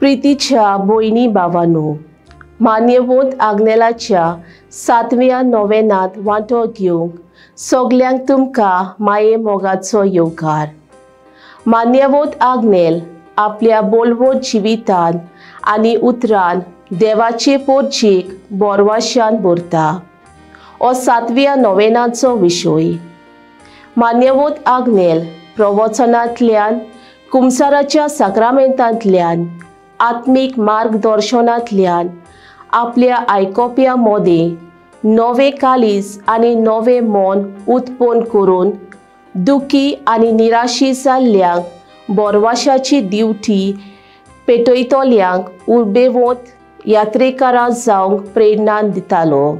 प्रितीच्या भयणी भावांनो, मान्यवंत आग्नेलाच्या सातव्या नोवेनांत वांटो घेवंक सगल्यांक तुमकां माये मोगाचो येवकार. मान्यवंत आग्नेल आपल्या बोलवत जिवितान आनी उतरान देवाचे पोरचीक बोरवाशान भरता. हो सातव्या नोवेनाचो विशय. मान्यवंत आग्नेल प्रवचनांतल्यान, कुमसाराच्या साक्रामेंतांतल्यान, आत्मीक मार्गदर्शनांतल्यान आपल्या आयकोप्या मोदें नवे कालीज आनी नवें मन उत्पन्न करून दुखी आनी निराशी जाल्ल्यांक बोरवाशाची दिवटी पेटयतल्यांक उर्बेवंत यात्रेकारां जावंक प्रेरणा दितालो.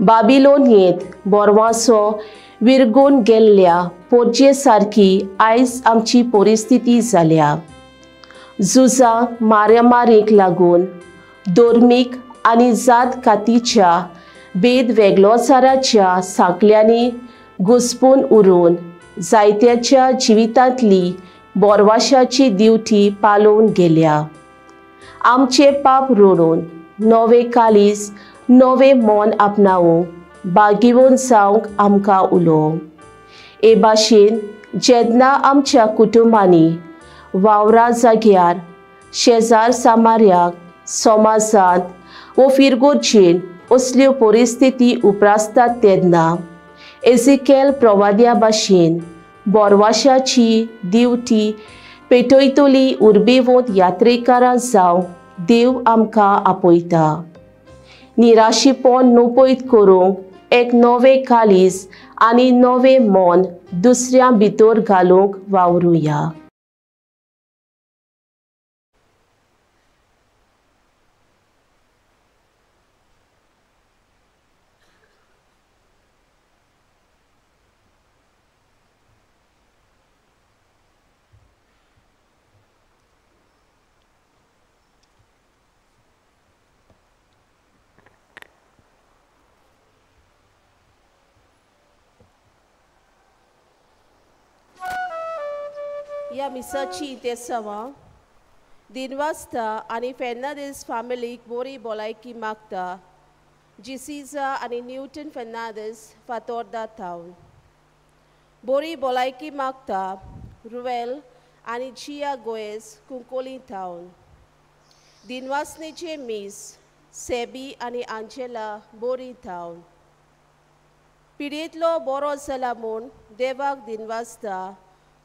बाबिलोनियेंत बोरवासो विरगून गेल्ल्या पोरजे सारकी आयज आमची परिस्थिती जाल्या. झुजां मारामारीक लागून धर्मीक आनी जात कातीच्या भेद वेगळोचाराच्या सांकल्यांनी घुसपून उरून जायत्याच्या जिवितांतली बोरवाशाची दिवटी पालोवन गेल्या. आमचे पाप रोडून नवे कालीज नवे मन आपणावूंक बागिवून जावंक आमकां उलो. हे भाशेन जेन्ना आमच्या कुटुंबांनी, वावरा जाग्यार, शेजार सामार्याक, समाजांत वो फिरगोजेन असल्यो परिस्थिती उप्रासतात तेन्ना एजिकेल प्रवाद्या भाशेन बोरवाशाची दिवटी पेटयतली उर्बेवंत यात्रेकारां जावंक देव आमकां आपयता. निराशीपण नपयत करूंक एक नवें कालीज आनी नवें मन दुसऱ्यां भितर घालूंक वावरुया. ह्या मिसाची तेसवां दिनवास्ता आनी फेर्नांदीस फामिलीक बोरी भलायकी मागता. जिसीजा आनी न्यूटन फेर्नांदीस फातोर्दा थावन बोरी भलायकी मागता. रुवेल आनी जिया गोयस कुंकोली थावन. दिनवासनेचे मीस सेबी आनी आंजेला बोरी थावन. पिडयेंतलो बरो जाला म्हूण देवाक दिनवासता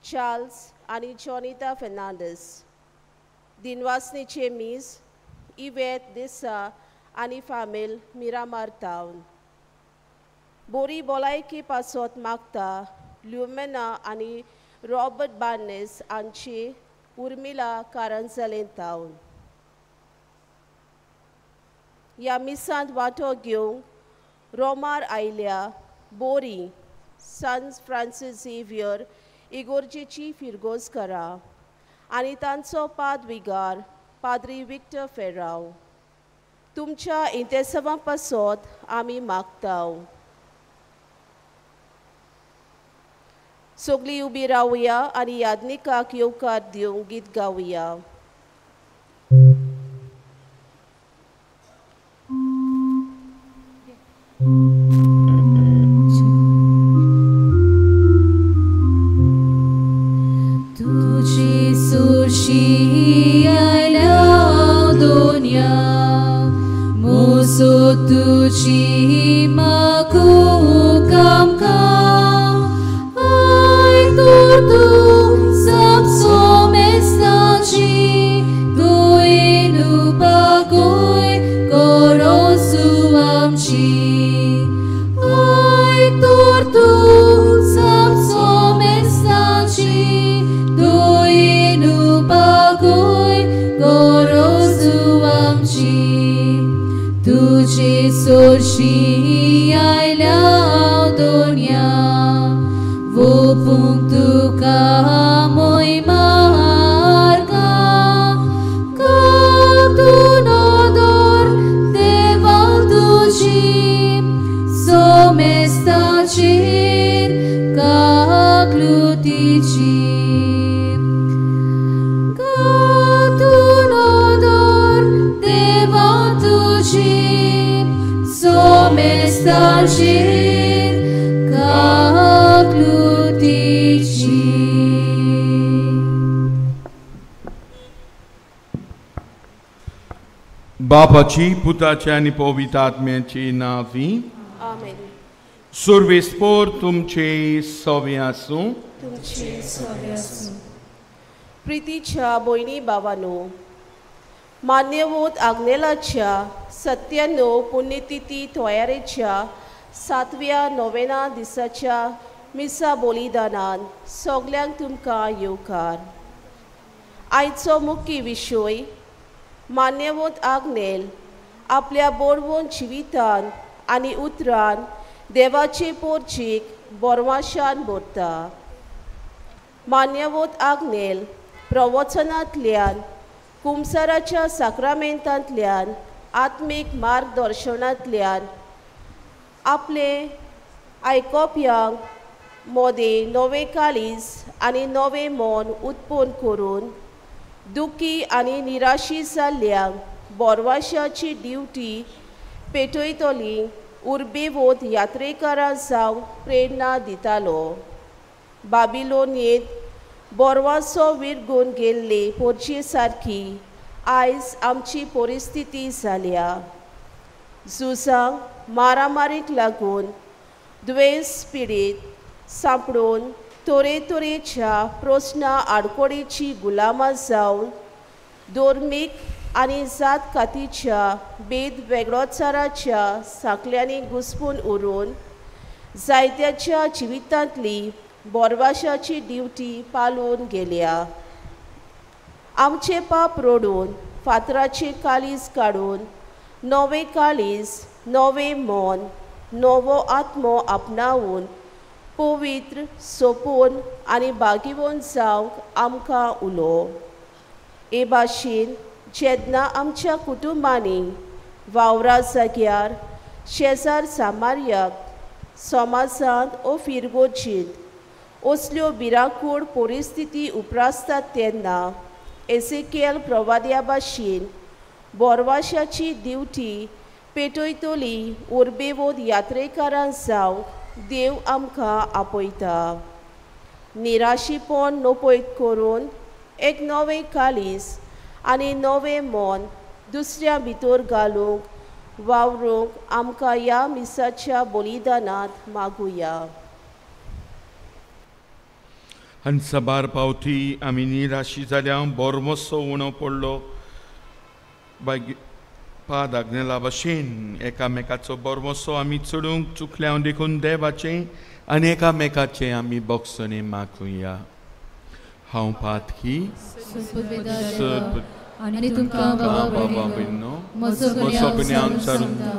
चार्ल्स आनी जॉनिता फेर्नांदीस. दिनवासनेचे मीस इवेत देसा आनी फामील मिरामार थावन. बोरी भलायकी पासत मागता ल्युमेना आनी रॉबर्ट बार्नेस हांची उर्मिला कारंजलें थावन. ह्या मिसांत वांटो घेवंक रोमार आयल्या बोरी सन फ्रांसीस झेवियर इगोर्जेची फिरगोज करा आनी तांचो पादविगार पाद्री विक्टर फेराव. तुमच्या इंतेसांवा पासत आमी मागता. सगळीं उबी रावया आनी यादनिकाक येवकार दिवंक गीत गावया. Kaklutici. Gatu no भाशेन काकलुतीची. बापाची पुताची आनी पवित्र आत्म्याची नांवी आमेन. सुर्वेस्पोर तुमचे सवे आसूं. तुमचे सवे आसूं. प्रितीच्या भयणी भावानो, मान्यवत आग्नेलाच्या 97 पुण्यतिथी तयारेच्या 7व्या नोवेना दिसाच्या मिसा बलिदानान सगल्यांक तुमकां येवकार. आयचो मुख्य विशय मान्यवत आग्नेल आपल्या बरवण जिवितान आनी उतरान देवाचे पोर्चीक बोरवाशान भरता. मान्यवत आग्नेल प्रवचनांतल्यान, कुमसाराच्या साक्रामेंतांतल्यान, आत्मीक मार्गदर्शनांतल्यान आपले आयकोप्यांक मोदें नवें काळीज आनी नवें मन उत्पन्न करून दुखी आनी निराशी जाल्ल्यांक बोरवाशाची ड्युटी पेटयतली उर्बेवत यात्रेकारां जावंक प्रेरणा दितालो. बाबिलोनेंत बोरवासो विरगून गेल्ले पोरचे सारकी आयज आमची परिस्थिती जाल्या. झुजांक मारामारीक लागून दुयेंस पिडीत सांपडून तरेतरेच्या प्रस्ना आडकोडीची गुलामां जावन धर्मीक आनी जात कातीच्या भेद वेगळोचाराच्या सांकल्यांनी घुसपून उरून जायत्याच्या जिवितांतली बोरवाशाची ड्युटी पालून गेल्या. आमचे पाप रडून फातराचे काळीज काडून नवें काळीज, नवें मन, नवो आत्मो आपणावन पवित्र सोपून आनी बागिवन जावंक आमकां उलो. हे भाशेन जेन्ना आमच्या कुटुंबांनी वावरा जाग्यार शेजार सामार्याक समाजांत ओ फिरगोजींत असल्यो भिरांकूळ परिस्थिती उप्रासतात तेन्ना एसेकियल प्रवाद्या भाशेन बोरवाशाची दिवटी पेटयतली उर्बेवत यात्रेकारां जावंक देव आमकां आपयता. निराशीपण नपयत करून एक नवें काळीज आनी नवें मन दुसऱ्या भितर घालूंक वावरूंक आमकां ह्या मिसाच्या बलिदानांत मागुया. आनी साबार पावती आमी निराशी जाल्या, बोरमोसो उणो पडलो. बागी पाद आग्नेला भशेन एकामेकाचो बोरमोसो आमी चडूंक चुकल्या देखून देवाचें आनी एकामेकाचें आमी बोगसणें मागुया. हांव पातकी आनी तुमकां बाबा भयणीनो म्हजो गुन्यांव सांगता,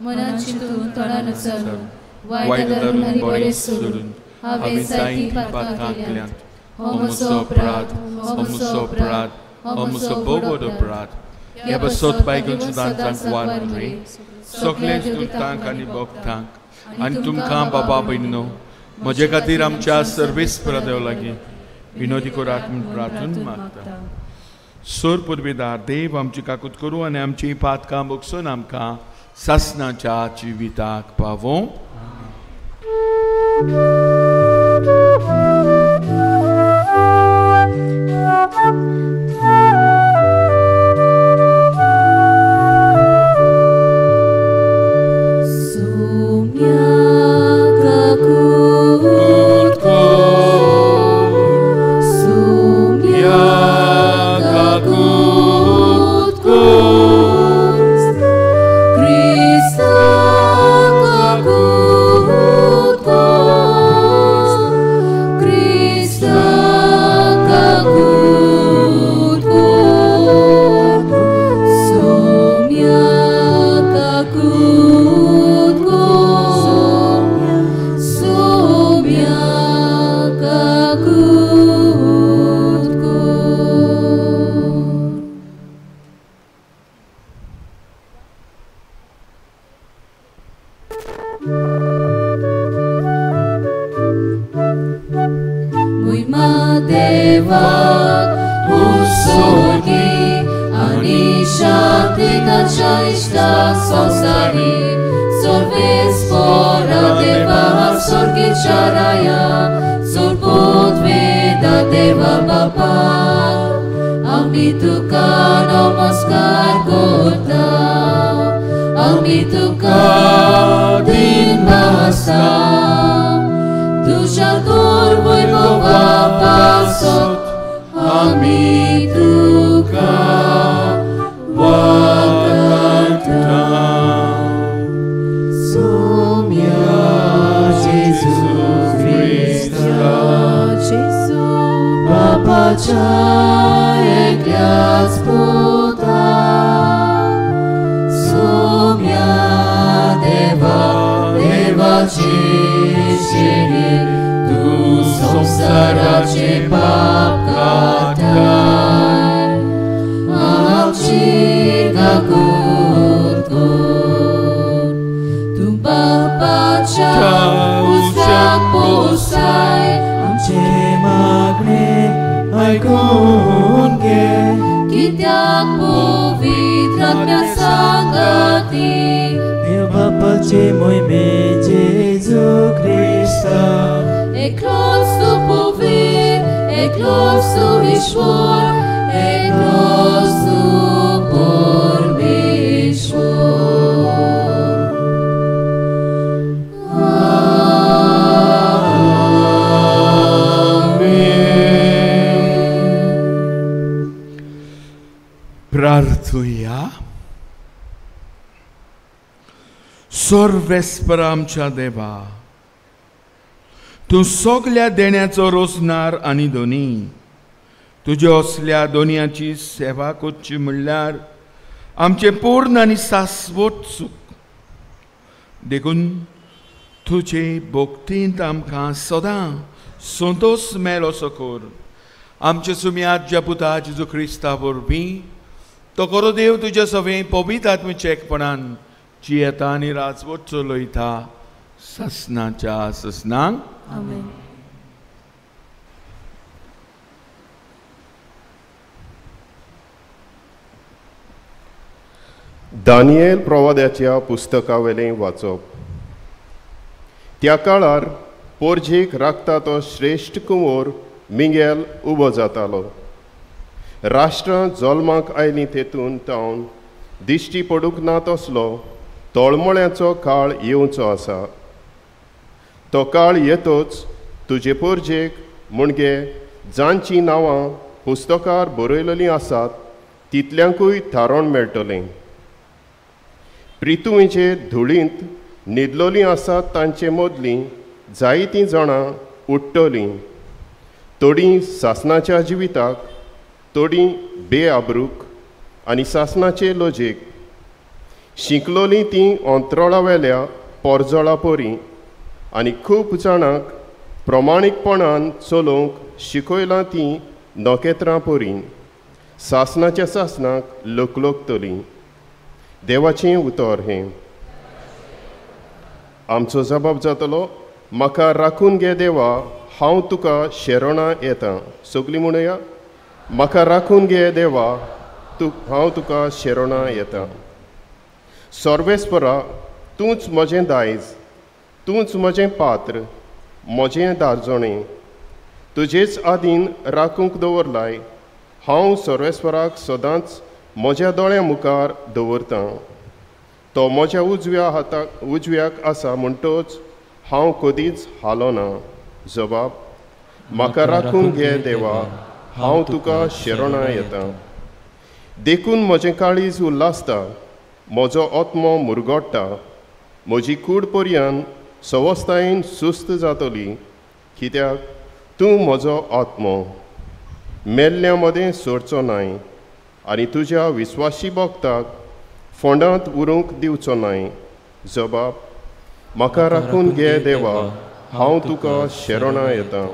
मनान चिंतून तोंडान उच्चारून वायट धरून आनी बरें सोडून हांवें जायतीं पातकां केल्यांत. हो म्हजो अपराध, हो म्हजो अपराध, हो म्हजो भोव अपराध. ह्या बसोत बायगून सदांच वार रे सगळे दुतांक आनी भक्तांक आनी तुमकां बाबा भयणीनो म्हजे खातीर आमच्या सर्वेस्पर देव लागीं विनोदी करात म्हूण प्रार्थून मागता. सोर पुर्वेदार देव आमची काकूत करूं आनी आमची पातकां बगसून आमकां सासणाच्या जिविताक पावों. Santi, परमेश्वराया सोडपोत वेदा देवा बापा आमी तुका नमस्कार करता आमी तुका दिनवासा तुज्या तोर वैभवा पासत आमी तुका वागता. सोम्या जेजू क्रिस्ता जेजू बापाच्या एकल्याच पुता सोम्या देवा देवाची शेणी तूं संवसाराचे पाप काडटाय आमची काकूट कर. तूं बापाच्या उजव्याक बसाय आमचे मागणे आयकून घे कित्याक पवित्र आत्म्या सांगाती देव बापाचे मोहिमे जेजू क्रिस्ता एकलोच तूं पवित्र एकलोच तूं ईश्वर एकलोच तूं परमेश्वर. प्रार्थुया. सर्वेस्पर आमच्या देवा, तूं सगल्या देण्याचो रोसणार आनी दोनी तुज्या असल्या दोनयाची सेवा करची म्हणल्यार आमचें पूर्ण आनी शाश्वत सूख. देखून तुजे भक्तींत आमकां सदां संतोश मेळो असो कर. आमचे सुम्याच्या पुता जेजू क्रिस्ता वरवीं तो खरो देव तुज्या सवें पवित्र आत्म्याच्या एकपणान जियेता आनी राजवट चलयता ससनाच्या ससनांक. आमेन. दानियल प्रवाद्याच्या पुस्तकावेलें वाचप. त्या काळार पोरजेक राखता तो श्रेश्ठ कुंवर मिंगेल उबो जातालो. राष्ट्रां जल्माक आयलीं तेतून तावन दिश्टी पडूंक ना तसलो तळमळ्याचो काळ येवचो आसा. तो काळ येतोच तुजे पोरजेक म्हणजे जांचीं नांवां पुस्तकार बरयलेलीं आसात तितल्यांकूय थारोण मेळटलें. प्रितुवेचे धुळींत न्हिदलोलीं आसात तांचे मदलीं जायतीं जाणां उठ्ठलीं, थोडीं सासणाच्या जिविताक, थोडीं बेआबरूक आनी सासणाचे लजेक. शिंकलोलीं तीं अंतराळावेल्या पोरजोळा परी आनी खूब जाणांक प्रमाणीकपणान चलोवंक शिकयलां तीं नखेत्रां परी सासणाच्या सासणाक लकलकतलीं. देवाचें उतर हें. आमचो जबाब जातलो, म्हाका राखून घे देवा, हांव तुका शरणां येता. सगलीं म्हणुया, म्हाका राखून घे देवा, तूं हांव तुका शरणां येता. सर्वेस्परा, तूंच म्हजें दायज, तूंच म्हजें पात्र, म्हजें दारजणें. तुजेच आदीन राखूंक दवरलाय. हांव सर्वेस्पराक सदांच म्हज्या दोळ्यां मुखार दवरतां. तो म्हज्या उजव्या हाताक उजव्याक आसा म्हणटच हांव कदींच हालोना. जबाब, म्हाका राखून घे देवा, हांव तुका शरणां येता. देखून म्हजें काळीज उल्हासता, म्हजो आत्मो मुरगोडटा, म्हजी कूड पर्यान सवस्तायेन सुस्त जातली, कित्याक तूं म्हजो आत्मो मेल्ल्या मदें सोडचो नाय आनी तुज्या विस्वाशी भक्ताक फोंडांत उरूंक दिवचो नाय. जबाब, म्हाका राखून घे देवा, हांव तुका शरणां येता.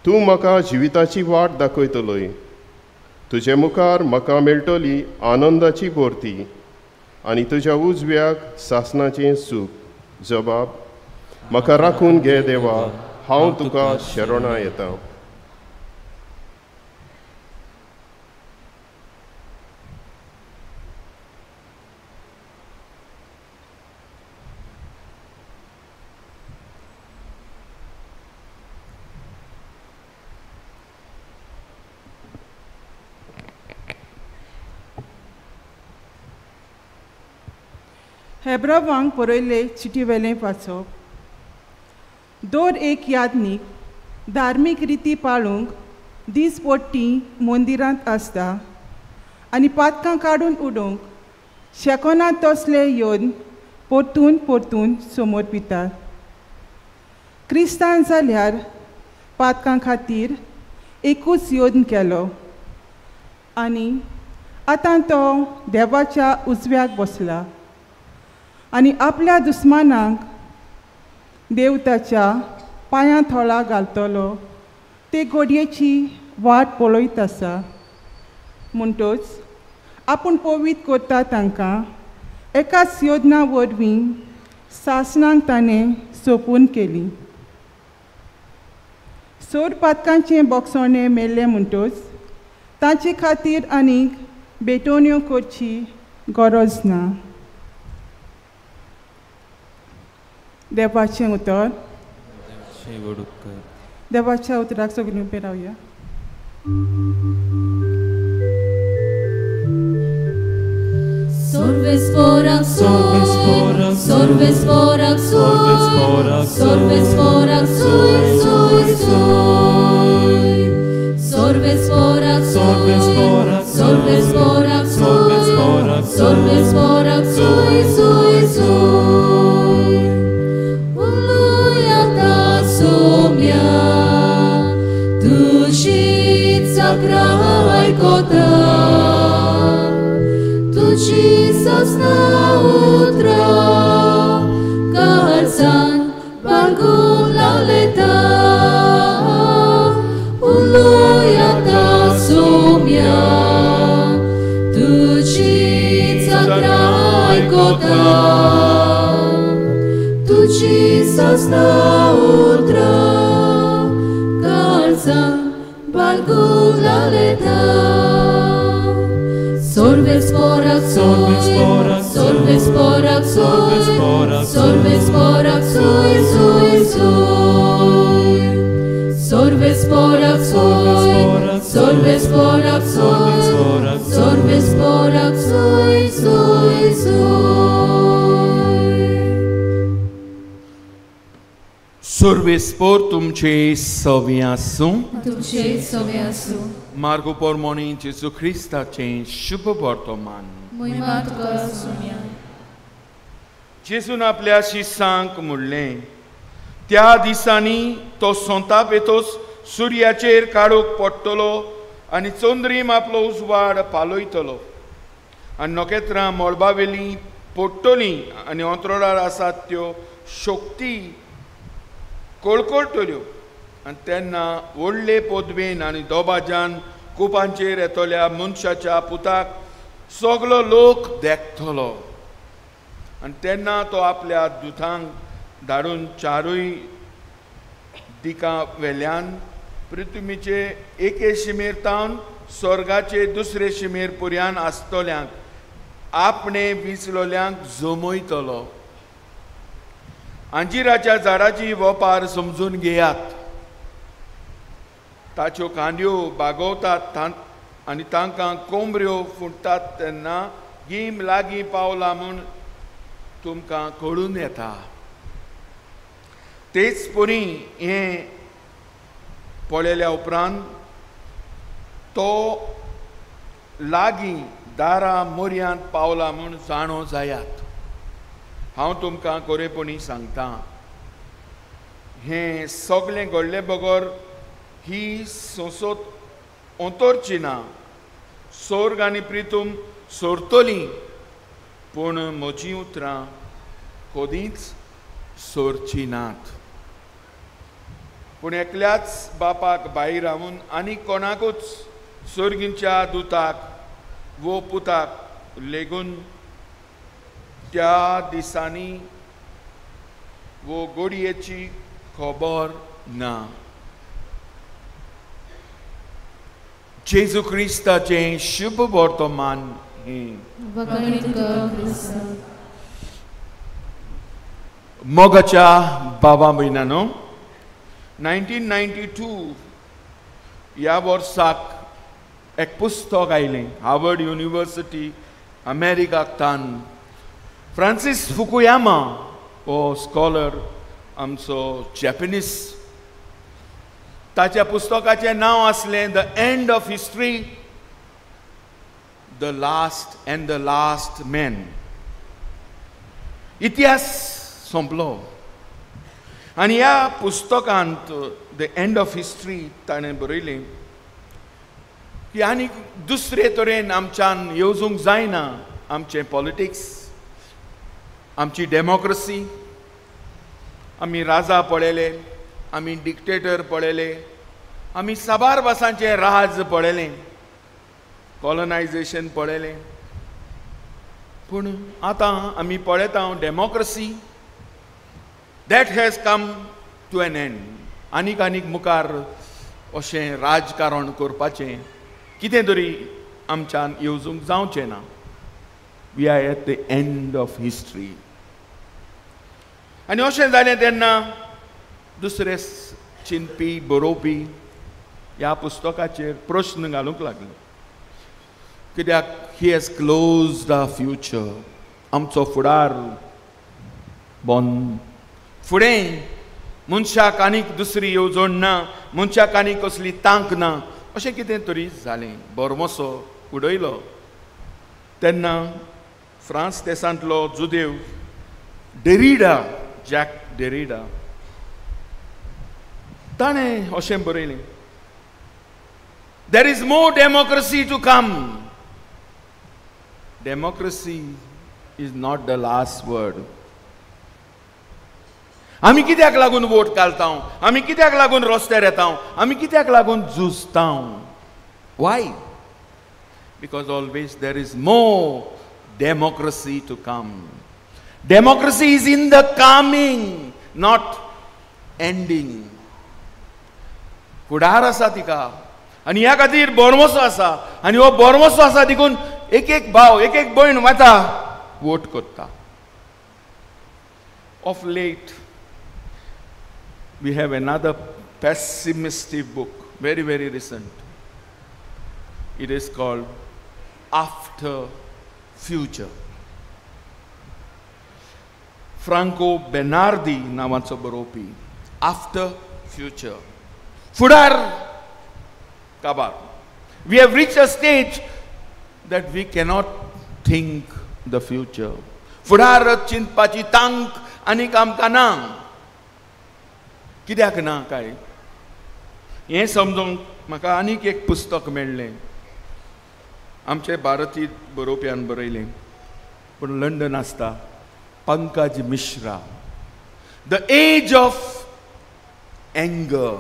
तूं म्हाका जिविताची वाट दाखयतलोय. तुजे मुखार म्हाका मेळटली आनंदाची भरती आनी तुज्या उजव्याक सासणाचें सूख. जबाब, म्हाका राखून घे देवा, हांव तुका शरणां येता. हेब्रावांक बरयल्ले चिटी वेलें वाचप. दर एक याज्ञीक धार्मीक रिती पाळूंक दीसपट्टी मंदिरांत आसता आनी पातकां काडून उडोवंक शकना तसले येवन परतून परतून समर्पितात. क्रिस्तान जाल्यार पातकां खातीर एकूच यत्न केलो आनी आतां तो देवाच्या उजव्याक बसला आनी आपल्या दुस्मानाक देव ताच्या पांयां थळा घालतलो ते गोडयेची वाट पळयत आसा. म्हणटच आपूण पवित्र करता तांकां एकाच योजना वरवीं सासणांक ताणें सोंपून केली. सोर पातकांचें बोगसणें मेल्लें म्हणटच तांचे खातीर आनीक भेटवण्यो करची गरज ना. देवाचें उतर. देवाच्या उतराक सगळीं उबें रावया. Solves forak solves forak solves forak sui sui solves forak solves forak solves forak sui sui sui Uluya ta somya dušica kraj kota Jesus na utra kalsan bagul laleta uluya ta somya dušica kraj kota tu Jesus na utra kalsan bagul laleta Solves forak solves forak solves forak sui sui sui solves forak solves forak solves forak sui sui sui. सर्वेस्पोर तुमचे सवे आसूं. तुमचे सवे आसूं. मार्गो पोरमोणी जेजू ख्रिस्ताचें शुभ वर्तमान. महिमा तुका सोम्या. जेजून आपल्या शिसांक म्हणलें, त्या दिसांनी तो सोंताप येतोच सुर्याचेर काडूंक पडटलो आनी चंद्रीम आपलो उजवाड पालयतलो आनी नखेत्रां मळबावेलीं पडटलीं आनी अंतराळार आसात त्यो शक्ती कळकळटल्यो आनी तेन्ना व्हडले पदवेन आनी दोबाज्यान कुपांचेर येतल्या मनशाच्या पुताक सगलो लोक देखतलो आनी तेन्ना तो आपल्या दुतांक धाडून चारूय दिकां वेल्यान पृथ्वीचे एके शिमेर तावन स्वर्गाचे दुसरे शिमेर पुर्यान आसतल्यांक आपणे विचलोल्यांक जमयतलो. अंजिराच्या झाडाची वपार समजून घेयात. ताच्यो कांद्यो बागवतात आनी तांकां कोंबऱ्यो फुट्टात तेन्ना गीम लागीं पावला म्हूण तुमकां कळून येता. तेच परी हें पळयल्या उपरांत तो लागीं दारा मोरयांत पावला म्हूण जाणो जायात. हांव तुमकां खरेपणी सांगता, हें सगळें घडले बगर ही संसद अंतरची ना. सोर्ग आनी प्रितूम सोरतली, पूण म्हजीं उतरां कदींच सोरची नात. पूण एकल्याच बापाक भायर रावून आनी कोणाकूच सोर्गींच्या दुताक वो पुताक लेगून त्या दिसांनी वो गोडयेची खबर ना. जेजू क्रिस्ताचें शुभ वर्तमान हें. मोगाच्या बाबा भयणांनो, 1992 ह्या वर्साक एक पुस्तक आयलें हार्वर्ड युनिवर्सिटी अमेरिकाक तान फ्रांसीस फुकुयामा हो स्कॉलर आमचो जॅपनीज, ताच्या पुस्तकाचें नांव आसलें the end of history, the last and the last man. इतिहास सोंपलो आनी ह्या पुस्तकांत the end of history ताणें बरयलें की आनी दुसरे तरेन आमच्यान येवजूंक जायना आमचें पॉलिटिक्स, आमची डेमोक्रसी. आमी राजा पळयले, आमी डिक्टेटर पळयले, आमी साबार भासांचें राज पळयलें, कॉलनायझेशन पळयलें, पूण आतां आमी पळयता democracy that has come to an end. आनीक आनीक मुखार अशें राजकारण करपाचें कितें तरी आमच्यान येवजूंक जावचें ना. We are at the end of history. आनी अशें जालें तेन्ना दुसरे चिंतपी बरोवपी ह्या पुस्तकाचेर प्रश्न घालूंक लागले, कित्याक he has close the future. आमचो फुडार बंद, फुडें मनशाक आनीक दुसरी येवजण ना, मनशाक आनीक कसली तांक ना, अशें कितें तरी जालें. बरमोसो उडयलो. तेन्ना फ्रांस देशांतलो जुदेव डेरिडा, जॅक डेरिडा, ताणें अशें बरयलें, there is more democracy to come. Democracy is not the last word. आमी कित्याक लागून वोट घालता, आमी कित्याक लागून रस्त्यार येता, आमी कित्याक लागून झुजता? Why? Because always there is more democracy to come. Democracy is in the coming, not ending. फुडार आसा तिका आनी ह्या खातीर बरमोसो आसा, आनी हो बरमोसो आसा देखून एक एक भाव, एक एक भयण वता वोट करता. Of late we have another pessimistic book, very very recent. It is called After Future. Franco Bernardi नांवाचो बरोवपी, After Future, फुडार काबार. We have reached a stage that we cannot think the future. फुडार चिंतपाची तांक आनीक आमकां ना. कित्याक ना काय हें समजूंक म्हाका आनीक एक पुस्तक मेळ्ळें, आमचे भारतीय बरोवप्यान बरयलें, पूण लंडन आसता, Pankaj Mishra, the age of anger.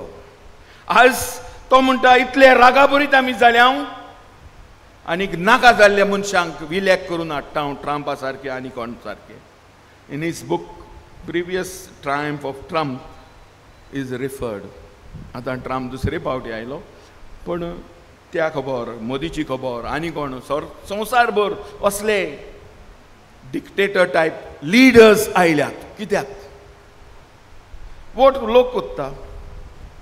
आज तो म्हणटा इतले रागाभरीत आमी जाल्या आनीक नाका जाल्ल्या मनशांक विलेक करून हाडटा हांव, ट्रम्पा सारके आनी कोण सारके. In his book previous triumph of Trump is referred. आतां ट्रम्प दुसरे पावटी आयलो, पूण त्या खबर, मोदीची खबर, आनी कोण संवसारभर असले डिक्टेटर टायप लिडर्स आयल्यात. कित्याक वोट लोक कोत्ता?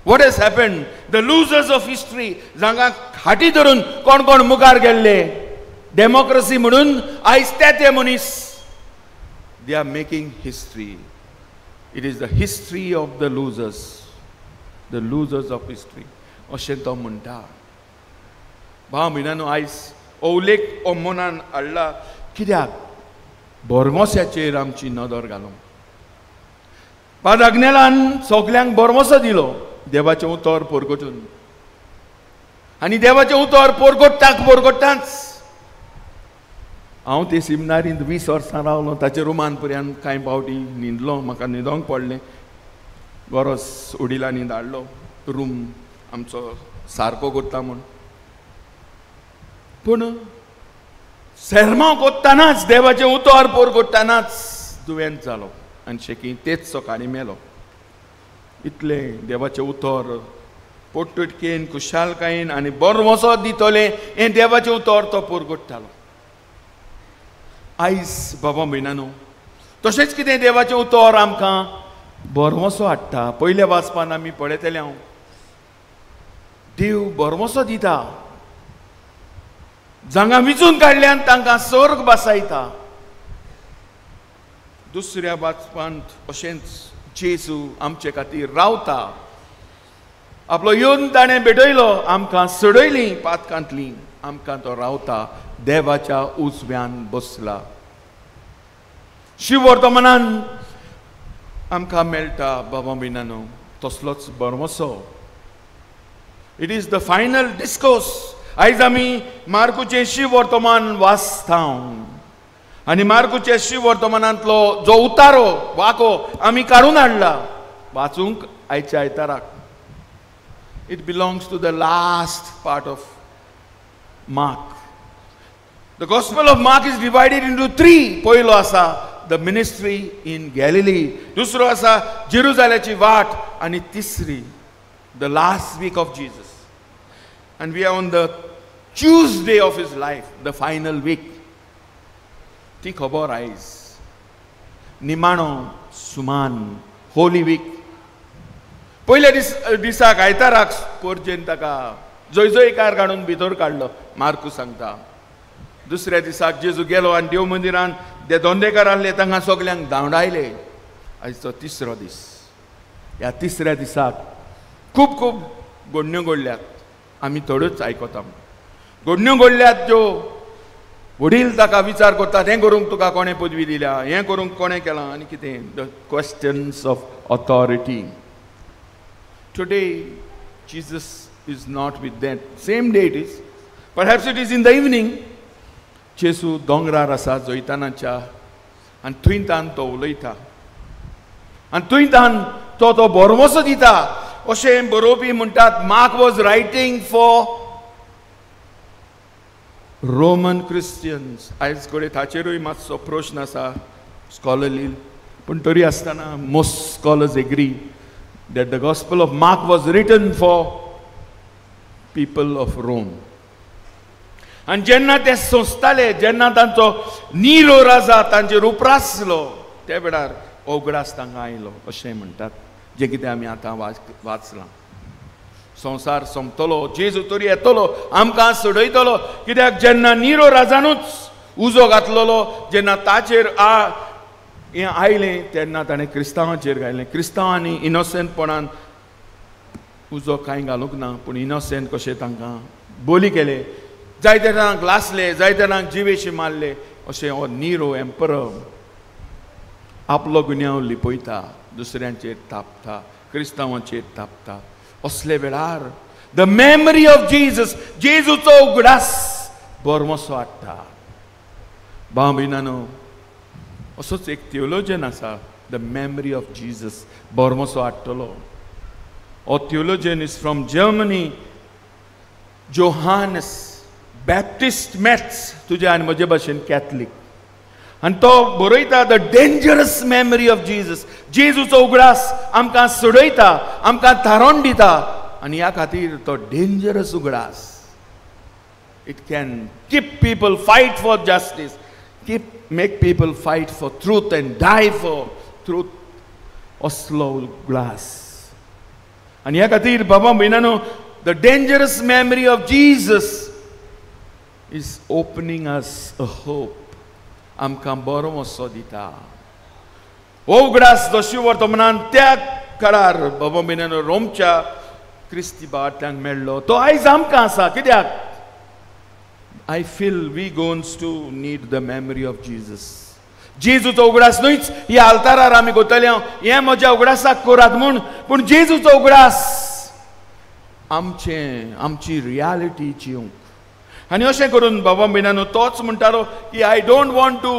What has happened? The losers of history, जांकां खाटी धरून कोण कोण मुखार गेल्ले डेमोक्रसी म्हणून, आयज ते ते मनीस they are making history. It is the history of the losers, the losers of history, अशें तो म्हणटा. भाव भयणांनो, आयज हो उल्लेख हो मनान हाडला कित्याक बरमोस्याचेर आमची नदर घालूंक. पाद आग्नेलान सगल्यांक बरमोसो दिलो देवाचें उतर परगटून, आनी देवाचें उतर परगट्टाक परगट्टाच. हांव ते सिमनारींत 20 वर्सां रावलो, ताचे रुमान पर्यंत कांय पावटी न्हिदलो, म्हाका न्हिदोंक पडलें, गरज वडिलांनी धाडलो रूम आमचो सारको करता म्हूण. पूण सेर्मांव कोत्तानाच, देवाचें उतर परगट्टानाच दुयेंत जालो आनी शेकी तेच सकाळीं मेलो. इतलें देवाचें उतर पोटतिडकेन, खुशालकायेन आनी बरमोसो दितलें हें देवाचें उतर तो परगट्टालो. आयज बाबा भयणांनो, तशेंच कितें देवाचें उतर आमकां बरमोसो हाडटा. पयल्या वाचपान आमी पळयतले हांव, देव बरमोसो दिता, जांकां विचून काडल्यान तांकां स्वर्ग बसायता. दुसऱ्या वाचपांत अशेंच जेजू आमचे खातीर रावता. आपलो येवन ताणें भेटयलो, आमकां सोडयली पातकांतली, आमकां तो रावता, देवाच्या उजव्यान बसला. शिववर्तमानान आमकां मेळटा बाबा भयणांनो तसलोच भरवंसो. It is the final discourse. आयज आमी मार्कुचें शिववर्तमान वाचता आनी मार्कुच्या शिववर्तमानांतलो जो उतारो वाको आमी काडून हाडला वाचूंक आयच्या आयताराक. It belongs to the last part of Mark. The Gospel of Mark is divided into three. पयलो आसा the ministry in Galilee, दुसरो आसा जेरुजाल्याची वाट, आनी तिसरी the last week of Jesus. And we are on the Tuesday of his life, the final week. ती खबर आयज निमाणो सुमान होली वीक. पयल्या दिसाक आयताराक पोरजेन ताका जय जयकार काडून भितर काडलो, मार्कू सांगता. दुसऱ्या दिसाक जेजू गेलो आनी देव मंदिरान ते दोंदेकार आहले तांकां सगल्यांक धांवडायले. आयचो तिसरो दीस. ह्या तिसऱ्या दिसाक खूब खूब घडण्यो घडल्यात, आमी थोड्योच आयकता. घडण्यो घडल्यात ज्यो वडील ताका विचार करतात, हें करूंक तुका कोणें पदवी दिल्या, हें करूंक कोणें केलां आनी कितें. The questions of authority. Today Jesus is not with that. Same day it is, perhaps it is in the evening. जेजू दोंगरार आसा जैतानाच्या आनी थंयतान तो उलयता आनी थंयतान तो तो भरवंसो दिता. अशें बरोवपी म्हणटात Mark was writing for Roman Christians. आयज कडेन ताचेरूय मातसो प्रश्न आसा स्कॉलरली, पूण तरी आसतना most scholars agree that the Gospel of Mark was written for people of Rome. आनी जेन्ना ते सोंसताले, जेन्ना तांचो निरो राजा तांचेर उप्रासलो, त्या वेळार उगडास तांकां आयलो अशें म्हणटात, जें कितें आमी आतां वाचलां. संवसार सोंपतलो, जेजू तरी येतलो, आमकां सोडयतलो. कित्याक जेन्ना निरो राजानूच उजो घातलेलो, जेन्ना ताचेर हें आयलें तेन्ना ताणें क्रिस्तांवाचेर घायलें. क्रिस्तांवांनी इनोसंटपणान उजो कांय घालूंक ना, पूण इनोसंट कशें तांकां बोली केले, जायते जाणांक लासले, जायते जाणांक जिवेशी मारले. अशें हो निरो एम्परर आपलो गुन्यांव लिपयता, दुसऱ्यांचेर तापता, क्रिस्तांवाचेर तापता. असले वेळार the memory of Jesus, जेजूचो उगडास भरवंसो हाडटा. भाव भयणांनो, असोच एक थियोलॉजन आसा, the memory of Jesus भरवंसो हाडटलो. हो theologian is from Germany, Johannes Baptist Metz, तुजे आनी म्हजे भाशेन कॅथलीक. आनी तो बरयता the dangerous memory of Jesus. जेजूचो उगडास आमकां सोडयता, आमकां थारोवन दिता, आनी ह्या खातीर तो डेंजरस उगडास. It can keep people fight for justice, make people fight for truth and die for truth. असलो उगडास. आनी ह्या खातीर बाबा भयणांनो, the dangerous memory of Jesus is opening us a hope. आमकां भरवंसो दिता. हो उगडास दशी वर्तमानान त्या काळार बाबा भयणांनो रोमच्या क्रिस्ती भावांतल्यान मेळ्ळो, तो आयज आमकां आसा. कित्याक I feel we Goans to need the memory of Jesus. जेजूचो उगडास न्हयच ह्या आल्तारार आमी गोतले हें म्हज्या उगडासाक करात म्हूण, पूण जेजूचो उगडास आमचें, आमची रियालिटी जिवंक. आनी अशें करून बाबा भयणांनो तोच म्हणटालो की I don't want to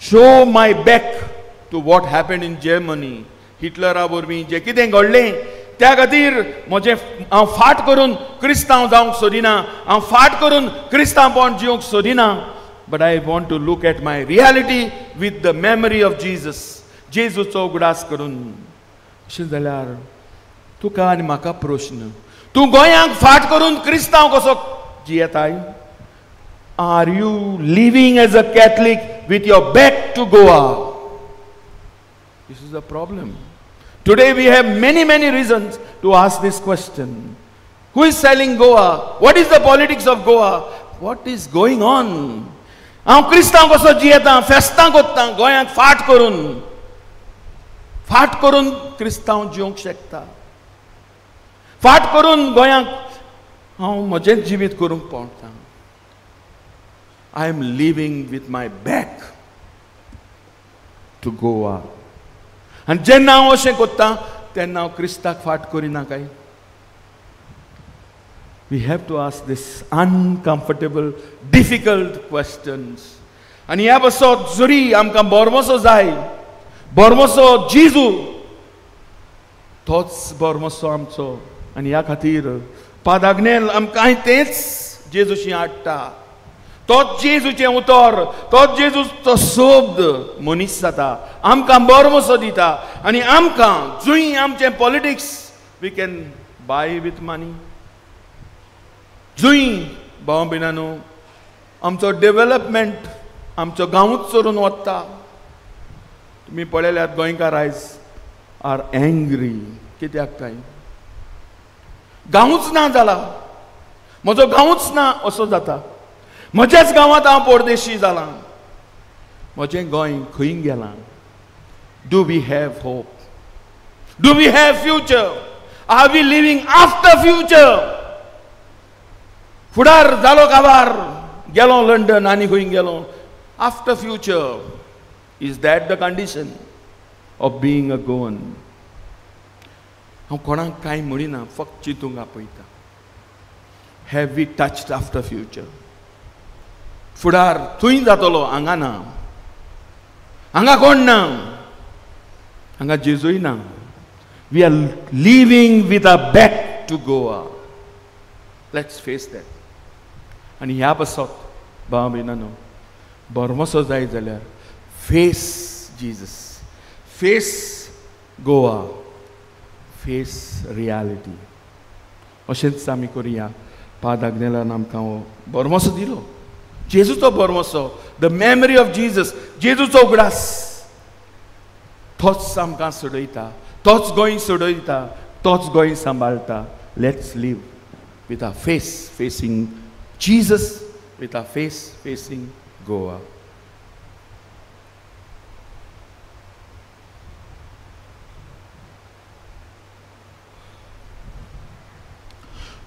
show my back to what happen in Germany. हिटलरा वरवीं जें कितें घडलें त्या खातीर म्हजें हांव फाट करून क्रिस्तांव जावंक सोदिना, हांव फाट करून क्रिस्तांवपण जिवंक सोदिना, but I want to look at my reality with the memory of Jesus. जेजूचो उगडास करून. अशें जाल्यार तुका आनी म्हाका प्रश्न, तूं गोंयांक फाट करून क्रिस्तांव कसो जियेताय? Are you living as a Catholic with your back to Goa? This is a problem. Today we have many, many reasons to ask this question. Who is selling Goa? What is the politics of Goa? What is going on? हांव क्रिस्तांव कसो जियेतां, फेस्तां कोत्तां, गोंयांत फाट करून, फाट करून क्रिस्तांव जिवंक शकता, फाट करून गोंयांक हांव म्हजें जिवीत करूंक पावता. I am living with my back to Goa. आनी जेन्ना हांव अशें कोत्तां तेन्ना हांव क्रिस्ताक फाट करिना काय? We have to ask this uncomfortable, difficult questions. आनी ह्या पासत जरी आमकां बरमसो जाय, बरमसो जेजू, तोच बरमसो आमचो. आनी ह्या खातीर पादाग्नेल आमकां तेंच जेजूशी हाडटा. तोच जेजूचें उतर, तोच जेजूचो शब्द मनीस जाता, आमकां बरमसो दिता. आनी आमकां जंय आमचें politics we can buy with money, जंय भाव भयणांनो आमचो डेवलपमेंट आमचो गांवूच चोरून वता. तुमी पळयल्यात गोंयकार आयज आर एंग्री. कित्याक काय? गांवूच ना जाला, म्हजो गांवूच ना असो जाता. म्हज्याच गांवांत हांव परदेशी जालां, म्हजें गोंय खंय गेलां? Do we have hope? Do we have future? Are we living after future? फुडार जालो काबार, गेलो लंडन आनी खंय गेलो. After future, is that the condition of being a Goan? हांव कोणाक कांय म्हणिना, फक्त चिंतूंक आपयता. Have we touched after future? फुडार थंय जातलो, हांगा ना, हांगा कोण ना, हांगा जेजूय ना. We are living with a back to Goa. Let's face that. आनी ह्या पासत भाव भयणांनो बरमसो जाय जाल्यार face Jesus, face Goa, face reality. अशेंच आमी करुया. पादाग्नेलान आमकां हो बरमसो दिलो, जेजूचो बरमसो, the memory of Jesus, जेजूचो उगडास, तोच आमकां सोडयता, तोच गोंय सोडयता, तोच गोंय सांबाळटा. Let's live with our face facing Jesus, with our face facing Goa.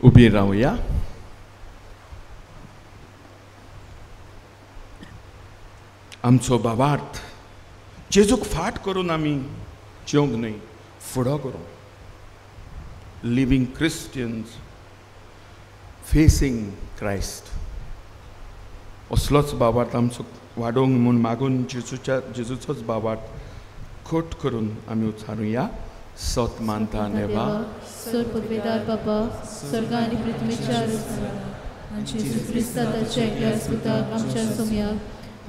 उबी रावया. आमचो बाबार्थ जेजूक फाट करून आमी जेवंक न्हय, फुडो करूं. Living Christians facing Christ. असलोच बाबार्थ आमचो वाडोवंक म्हूण मागून जेजूच्या जेजूचोच बाबार्थ खोट करून आमी उच्चारुया. सत मानता देवा, सर्वपदवीदार बापा, स्वर्ग आनी पृथ्वीच्या रचना, जेजू क्रिस्ता ताच्या एकल्याच पुताक आमच्या सोम्याक,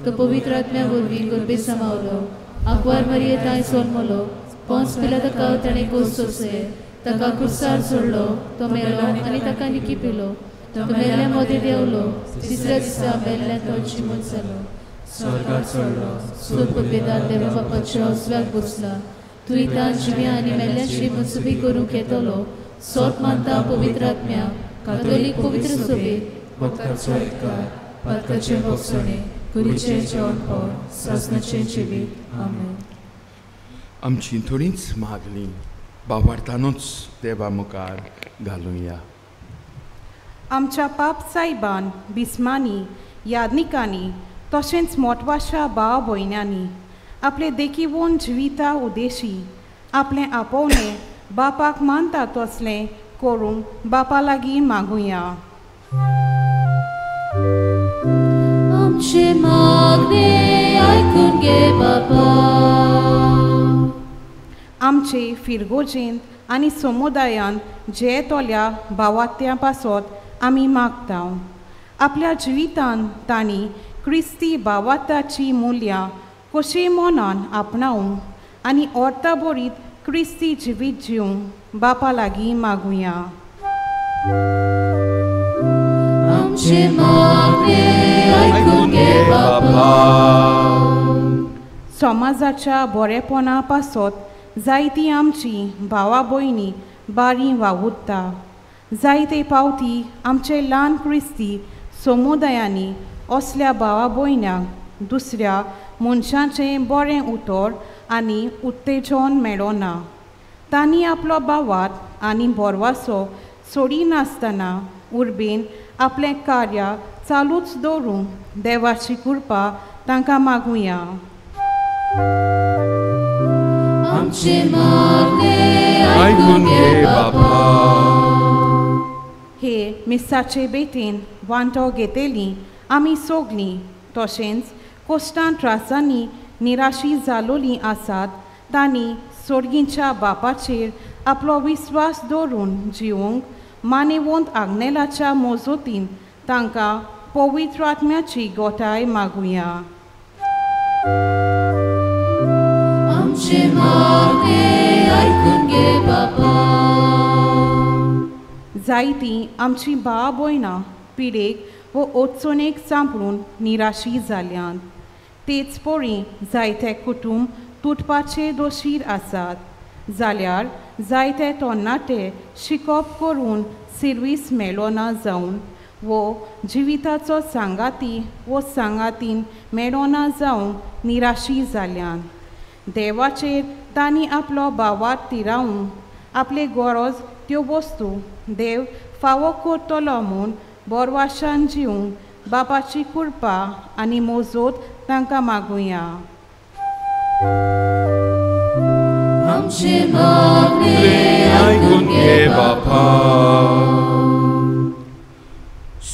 तो पवित्र आत्म्या वरवीं गर्भे समावलो, आंकवार मरिये तांय जल्मलो, पोंस पिलाताका ताणें कोस सोंसले, ताका कुर्सार सोडलो, तो मेलो आनी ताका निकी पिलो, तो मेल्ल्या मदें देंवलो, तिसऱ्या दिसा मेल्ल्या तो जिवंत जालो, स्वर्गार चडलो, सर्वपदवीदार देवा बापाच्या उजव्याक बसला, तूं इतां जिव्या आनी मेल्ल्याची मनसुबी करूंक येतलो. सोत मानता पवित्र आत्म्या, कातोलीक पवित्र सभेक, भक्ताचो एककार, पातकाचें भोगसणें, कुडीचें जेवणपण, सासणाचें जिवीत. आमेन. आमची थोडीच मागणी बाबार्थानूच देवा मुखार घालुया. आमच्या पाप सायबान, बिस्मांनी, यादनिकांनी तशेंच मोटवाशा भाव भयण्यांनी आपले देखीवून जिविता उदेशी आपलें आपोवणें बापाक मानता तसलें करूंक बापा लागीं मागुया. आमचें मागणें आयकून घे बापा. आमचे फिरगोजेंत आनी समुदायांत जे तोल्या भावात्या पासत आमी मागता. आपल्या जिवितांत तांणी क्रिस्ती भावाताची मुल्यां कशी मनान आपणावूं आनी अर्था बरीत क्रिस्ती जिवीत जिवूं बापा लागीं मागुया. आमचें मागणें आयकून घे बापा. समाजाच्या बरेपणा पासत जायती आमची भावा भयणी बारी वावुरता. जायते पावती आमचे ल्हान क्रिस्ती समुदायांनी असल्या भावा भयण्यांक दुसऱ्या मनशाचें बरें उतर आनी उत्तेजन मेळना. तांणी आपलो भावात आनी बोरवासो सोडिनासतना उर्बेन आपलें कार्य चालूच दवरूंक देवाची कृपा तांकां मागुया. आमचें मागणें आयकून घे बापा. हे मिसाचे बेटीन वांटो घेतली आमी सगलीं तशेंच कोश्टां त्रासांनी निराशी जालोलीं आसात तांणी सोर्गींच्या बापाचेर आपलो विस्वास दवरून जिवंक मानेवंत आग्नेलाच्या मोजोतीन तांकां पवित्र आत्म्याची गोठाय मागुया. आमचें मागणें आयकून घे बापा. जायतीं आमची भाव भयणां पिडेक वो अडचणेक सांपडून निराशी जाल्यांत. तेच परी जायते कुटूंब तुटपाचे दोशीर आसात जाल्यार जायते तरणाटे शिकप करून सिर्वीस मेळना जावन वो जिविताचो सांगाती वो सांगातीन मेळना जावन निराशी जाल्यान. देवाचेर तांणी आपलो भावार्थ तिरावून आपले गरज त्यो वस्तू देव फावो करतलो म्हूण बोरवाशान जिवंक बापाची कृपा आनी मोजोत तांकां मागुया. आमचें मागणें आयकून घे बापा.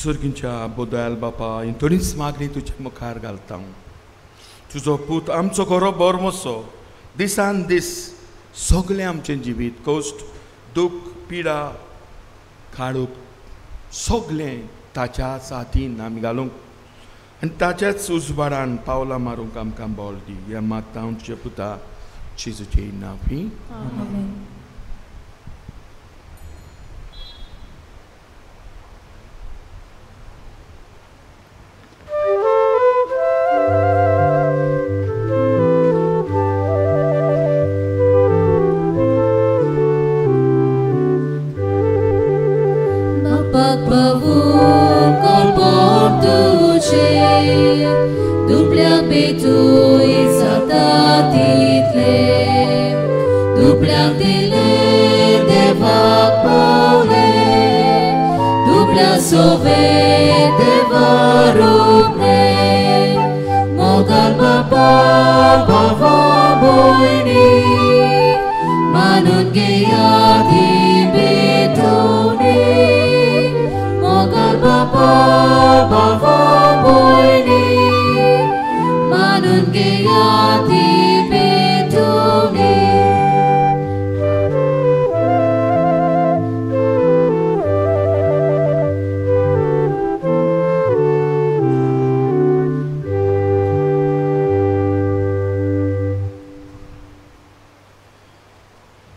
सर्गींच्या बोदयाल बापा, ही थोडीच मागणी तुज्या मुखार घालता. तुजो पूत आमचो खरो बोरमोसो दिसान दीस सगळें आमचें जिवीत कश्ट दुख पिडा काडूंक सगळें ताच्या साथीन आमी घालूंक आनी ताच्याच उजवाडान पावलां मारूंक आमकां बोल दी. ह्या मागता तुज्या पुता जेजूचे नांवी.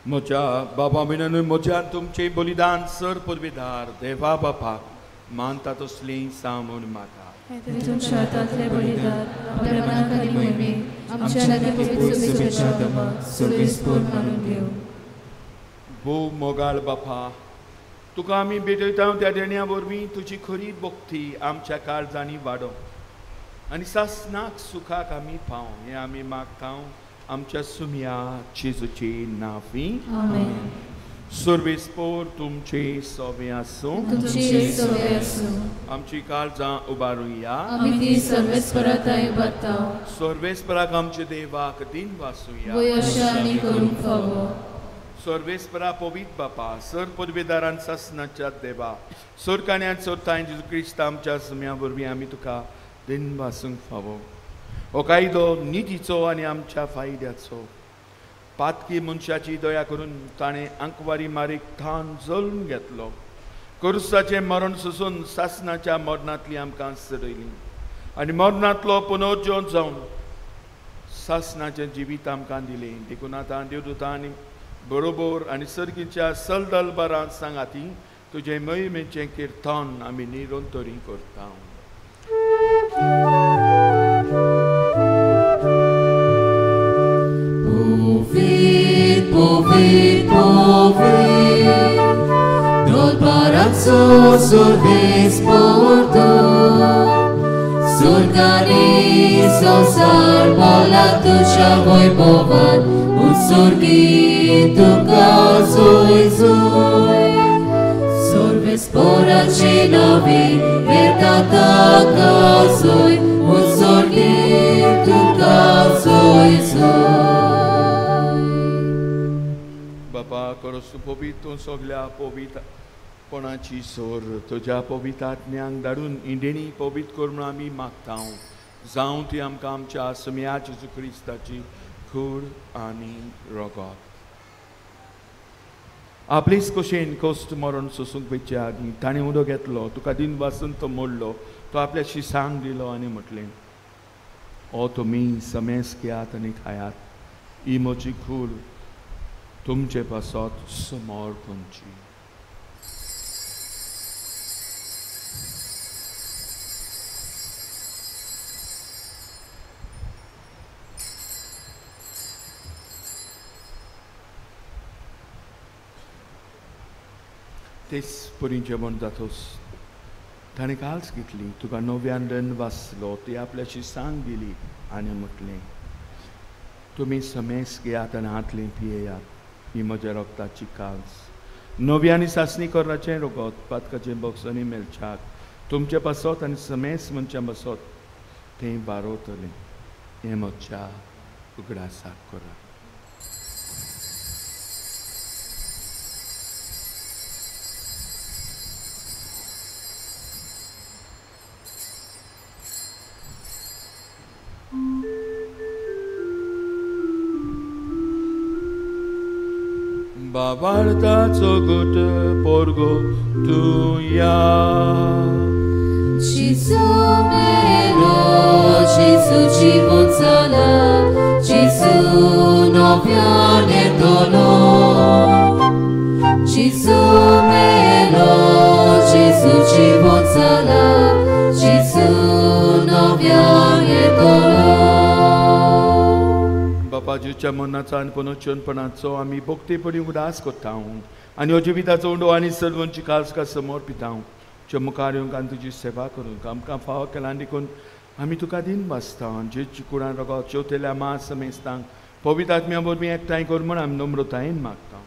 म्हज्या बाबा भयणांनो, म्हज्यान तुमचें बलिदान सर पदवीदार देवा बापाक मानता तसलीं सामून माता. तुमच्या हातांतलें बलिदान आपल्या मनाक आनी मोहिमेक आमच्या लागीं सर्वेस्पर मानून घेवं. भोव मोगाळ बापा, तुका आमी भेटयता त्या देण्या वरवीं तुजी खरी भक्ती आमच्या काळजांनी वाडोवं आनी सासनाक सुखाक आमी पावं हें आमी मागता आमच्या सुम्या जेजूचे नांवी. सर्वेस्पर तुमचे सोवे आसूं. आमची काळजां उबारुया. सर्वेस्पराक आमच्या देवाक दिन वासुया. सर्वेस्परा पवित्र बापा, सर पदवेदारान सासनाच्या देवा, सरकान्यान सोदताय जेजू क्रिस्त आमच्या सुम्या वरवीं आमी तुका दिन वासूंक फावो. हो कायदो नितीचो आनी आमच्या फायद्याचो. पातकी मनशाची दया करून ताणें आंकवारी मारीक थान जल्म घेतलो. कुर्साचें मरण सोसून सासनाच्या मरणांतली आमकां सडयली आनी मरणांतलो पुनर्जीवन जावन सासनाचें जिवीत आमकां दिलें. देखून आतां देवदूतां आनी बरोबर आनी सर्गीच्या सलदलबारां सांगाती तुजें महिमेचें किर्तन आमी निरंतरी करता. Povit, povit, dol parazzo sorves porto, सुर्गानी संवसार भोला तुज्या वैभवान उत्सर्गी तुका जोय जोय सर्वेस्पोराची नवी येता ताका जोय उत्सर्गी तुका जोय जोय. बापा करोस पवित्र सगल्या पवित्र पणाची सोर तुज्या पवित्र आत्म्यांक धाडून इंडेणी पवित्र कर म्हूण आमी मागता. जावं ती आमकां आमच्या सम्या जेजू क्रिस्ताची कूड आनी रगत. आपलेच कशेन कश्ट मरण सोसूंक वयचे आदीं ताणें उदक घेतलो, तुका दिन वासून तो मोडलो, तो आपल्या शिसांक दिलो आनी म्हटलें, ओ तुमी समेस घेयात आनी खायात, ही म्हजी कूड तुमचे पासत समोर तुमची. तेच परी जेवण जातोस ताणें काल्स घेतली, तुका नव्यान रन वाचलो, ती आपल्याशी सांग दिली आनी म्हटलें, तुमी समेस घेयात आनी हातलें पियेयात, ही म्हज्या रगताची काल्स, नवी आनी सासणी कोराचें रगत पातकाचें बॉक्सांनी मेळच्याक तुमचे पासत आनी समेस मनशां पासत तें बारोवतलें. हें म्हज्या उगडासाक करात. बाबार्थाचो गुट पोरगो तूं या Gesù melo, Gesù ci consola, Gesù non viene dolore. Gesù melo, Gesù ci consola, Gesù non viene dolore. बापाजीच्या मनाचो आनी पुनर्चनपणाचो आमी भक्तीपणी उदास करता आनी हो जिविताचो उंडो आनी सर्वांची खास का समोर पिता. तुज्या मुखार येवंक आनी तुजी सेवा करूंक आमकां फावो केला देखून आमी तुका दिन वाचता. जेची कुडान रगत चेवतेल्या मास समेस्तांक पवित्र आत्म्या वरवीं एकठांय कर म्हूण आमी नम्रतायेन मागता.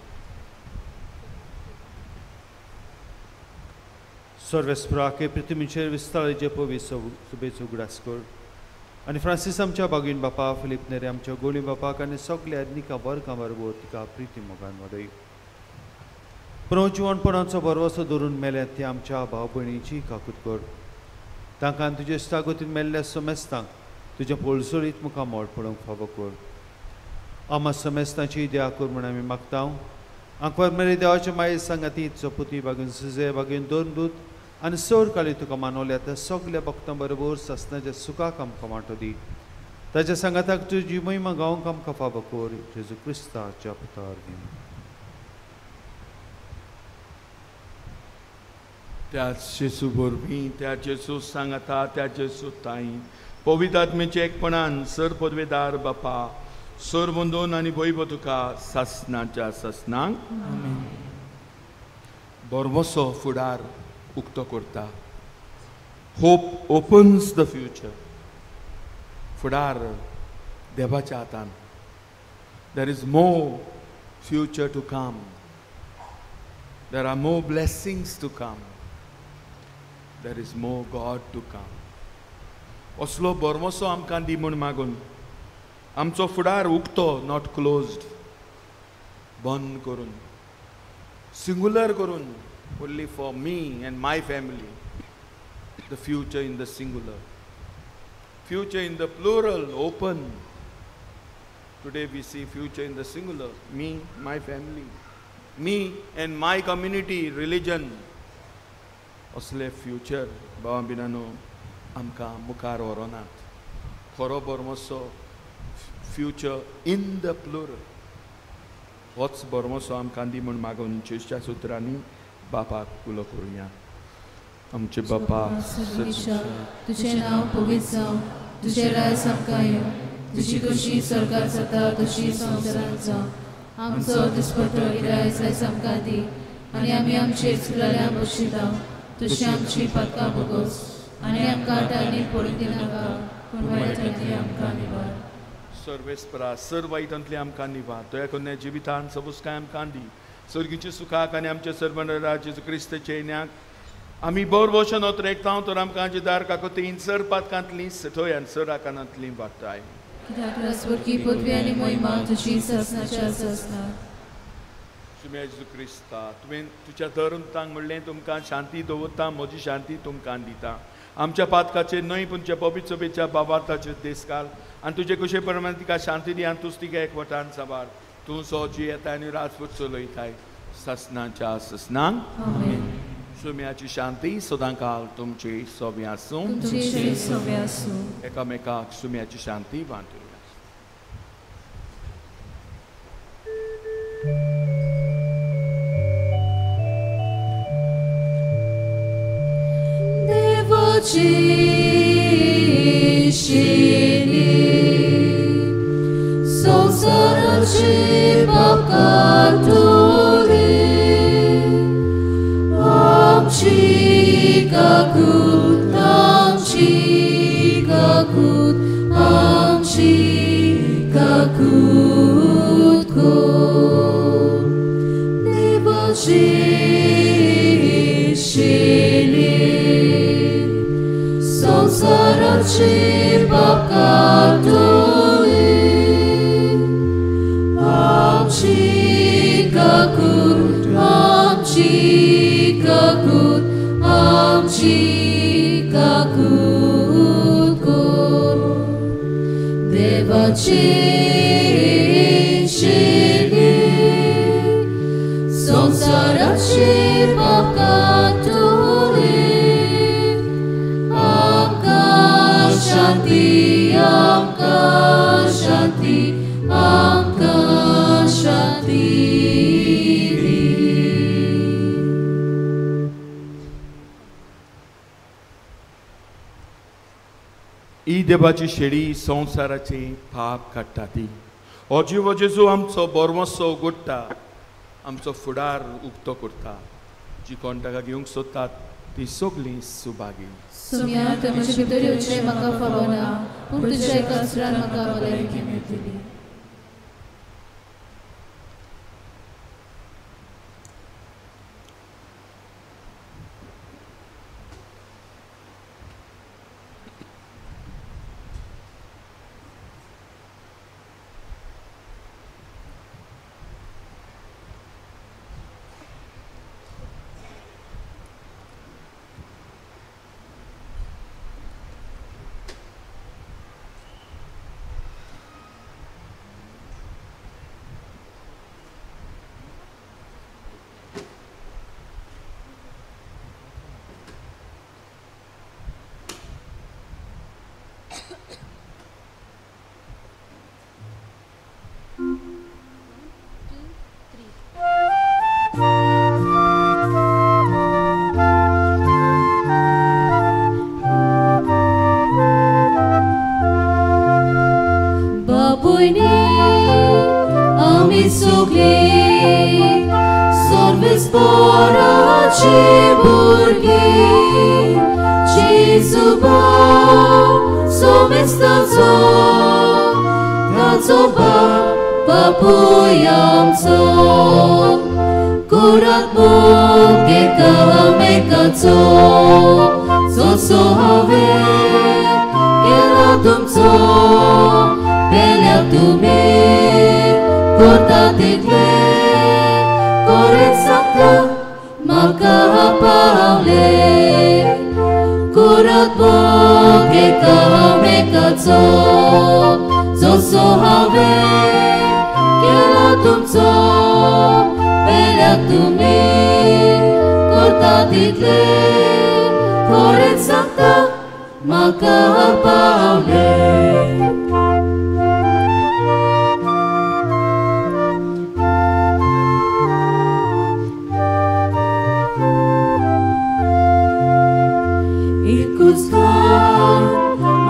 सर्वेस्पराके पृथ्वीचेर विस्ताराचे पवित्र सुबेचो उगडास कर आनी फ्रांसीस आमच्या बागीन बापा, फिलीप नेरे आमच्या गोली बापाक आनी सगल्या निका वर्गां बरोबर तिका प्रिती मोगान वाडय. पूण जिवनपणाचो भरवसो धरून मेल्यात ती आमच्या भाव भयणीची काकूत कर. तांकां तुजे इश्टागतीन मेल्ल्या समेस्तांक तुज्या पोळसोळीत मुखार मोड पडोवंक फावो कर. आमा समेस्तांची दया कर म्हूण आमी मागता. आंकवार मेरे देवाचे माये सांगाती चपुती बागून सुजे बागून दोन दूत आनी सर काळी तुका मानवल्या त्या सगल्या भक्तां बरोबर सासणाच्या सुखाक आमकां वांटो दी. ताच्या सांगाताक तुजी महिमा गावंक आमकां फावो कर. जेजू क्रिस्ताच्या पुता वरवीं. त्याच जेजू वरवीं, त्या जेजू सांगाता, त्या जेजू ताई पवित्र आत्म्याच्या एकपणान सर पदवेदार बापा सर बंदून आनी वैभव तुका सासणाच्या सासणांक बरवसो फुडार उक्तो करता. Hope opens the future. फुडार देवाच्या हातान. There is more future to come. There are more blessings to come. There is more God to come. असलो बरमसो आमकां दी म्हूण मागून आमचो फुडार उक्तो, not closed, बंद करून, सिंगुलर करून, only for me and my family. The future in the singular, future in the plural, open. Today we see future in the singular, me, my family, me and my community, religion. असले future बाबा बिनानो आमकां मुखार व्हरोनात. खरो बरमसो future in the plural होच बरमसो आमकां दी म्हूण मागून जेजूच्या सुत्रांनी बापाक उलो करुया. आमचे बापा तुझें नांव पवित्र जावं, तुजें राज आमकां येवं, तुजी खुशी स्वर्गार जाता तशी संवसारांत जावं. आमचो दिसपट्टो गिरायस आयज आमकां दी आनी आमी आमचे चुकलेल्या बशिता तशी आमची पातकां भोगोस, आनी आमकां तांणी पडूंक दिनाका पूण वायटांतली आमकां निवार. सर्वेस्परा सर वायटांतली आमकां निवार. दया करून जिवितान सबुसकाय आमकां दी. सर्गीच्या सुखाक आनी आमच्या सर्वनराज जेजू क्रिस्ताच्या येण्याक आमी बोरबोशन ओतरेकता तर आमकां दार काकोतीन सर पातकांतली सठोय आनी सर आकानांतली वाटाय. कित्याक रासवरकी पदवी आनी मोहिमा तुजी सासणाच्या सासणाक. सुम्या जेजू क्रिस्ता तुवें तुज्या धर्मतांक म्हणलें तुमकां शांती दवरता म्हजी शांती तुमकां दिता. आमच्या पातकाचेर न्हय पूण तुज्या पवित्र सभेच्या बाबार्थाचेर देस घाल आनी तुजे कुशे प्रमाण तिका शांती दी आनी तूंच तिका एकवटान साबार. तूं सो जी येता आनी राजपूत चलयताय सासणाच्या सासणाक. सुम्याची शांती सदांकाल तुमची सोबी आसूं. एकामेकाक सुम्याची शांती वांटुया. देवाची शिनी संवसाराची पाकाटोली आमची काकूत आमची काकूत आमची काकूत कर. देवाची शिनी संवसाराची पाकाटोली आमची काकूत आमची काकूत आमची काकूत कर. देवाची शिनी संवसाराची पाकाटोली आमकां शांती आमकां शांती आमकां शांती दी. ही देवाची शेळी संवसाराचे पाप काडटा ती. हो जिवो जेजू आमचो बोरमोसो उगडटा आमचो फुडार उक्तो करता. जी कोण ताका घेवंक सोदतात ती सगळीं सुभागी. सुम्या तुवें म्हजे भितर येवचें म्हाका फावना पूण तुज्या एका उतरान म्हाका भलायकी मेळटली. Ami sogli Sorvesparaci burghi Gesù ba Somestazo Tazo ba Papuyamzo Kurat mo Keka mekazo Zoso have Kela tumzo Pelea tumi Korta tikle Koret sakla Maka paule Kurat mo Keka mekazo Zoso have Kela tumzo Pelea tumi Korta tikle Koret sakla Maka paule.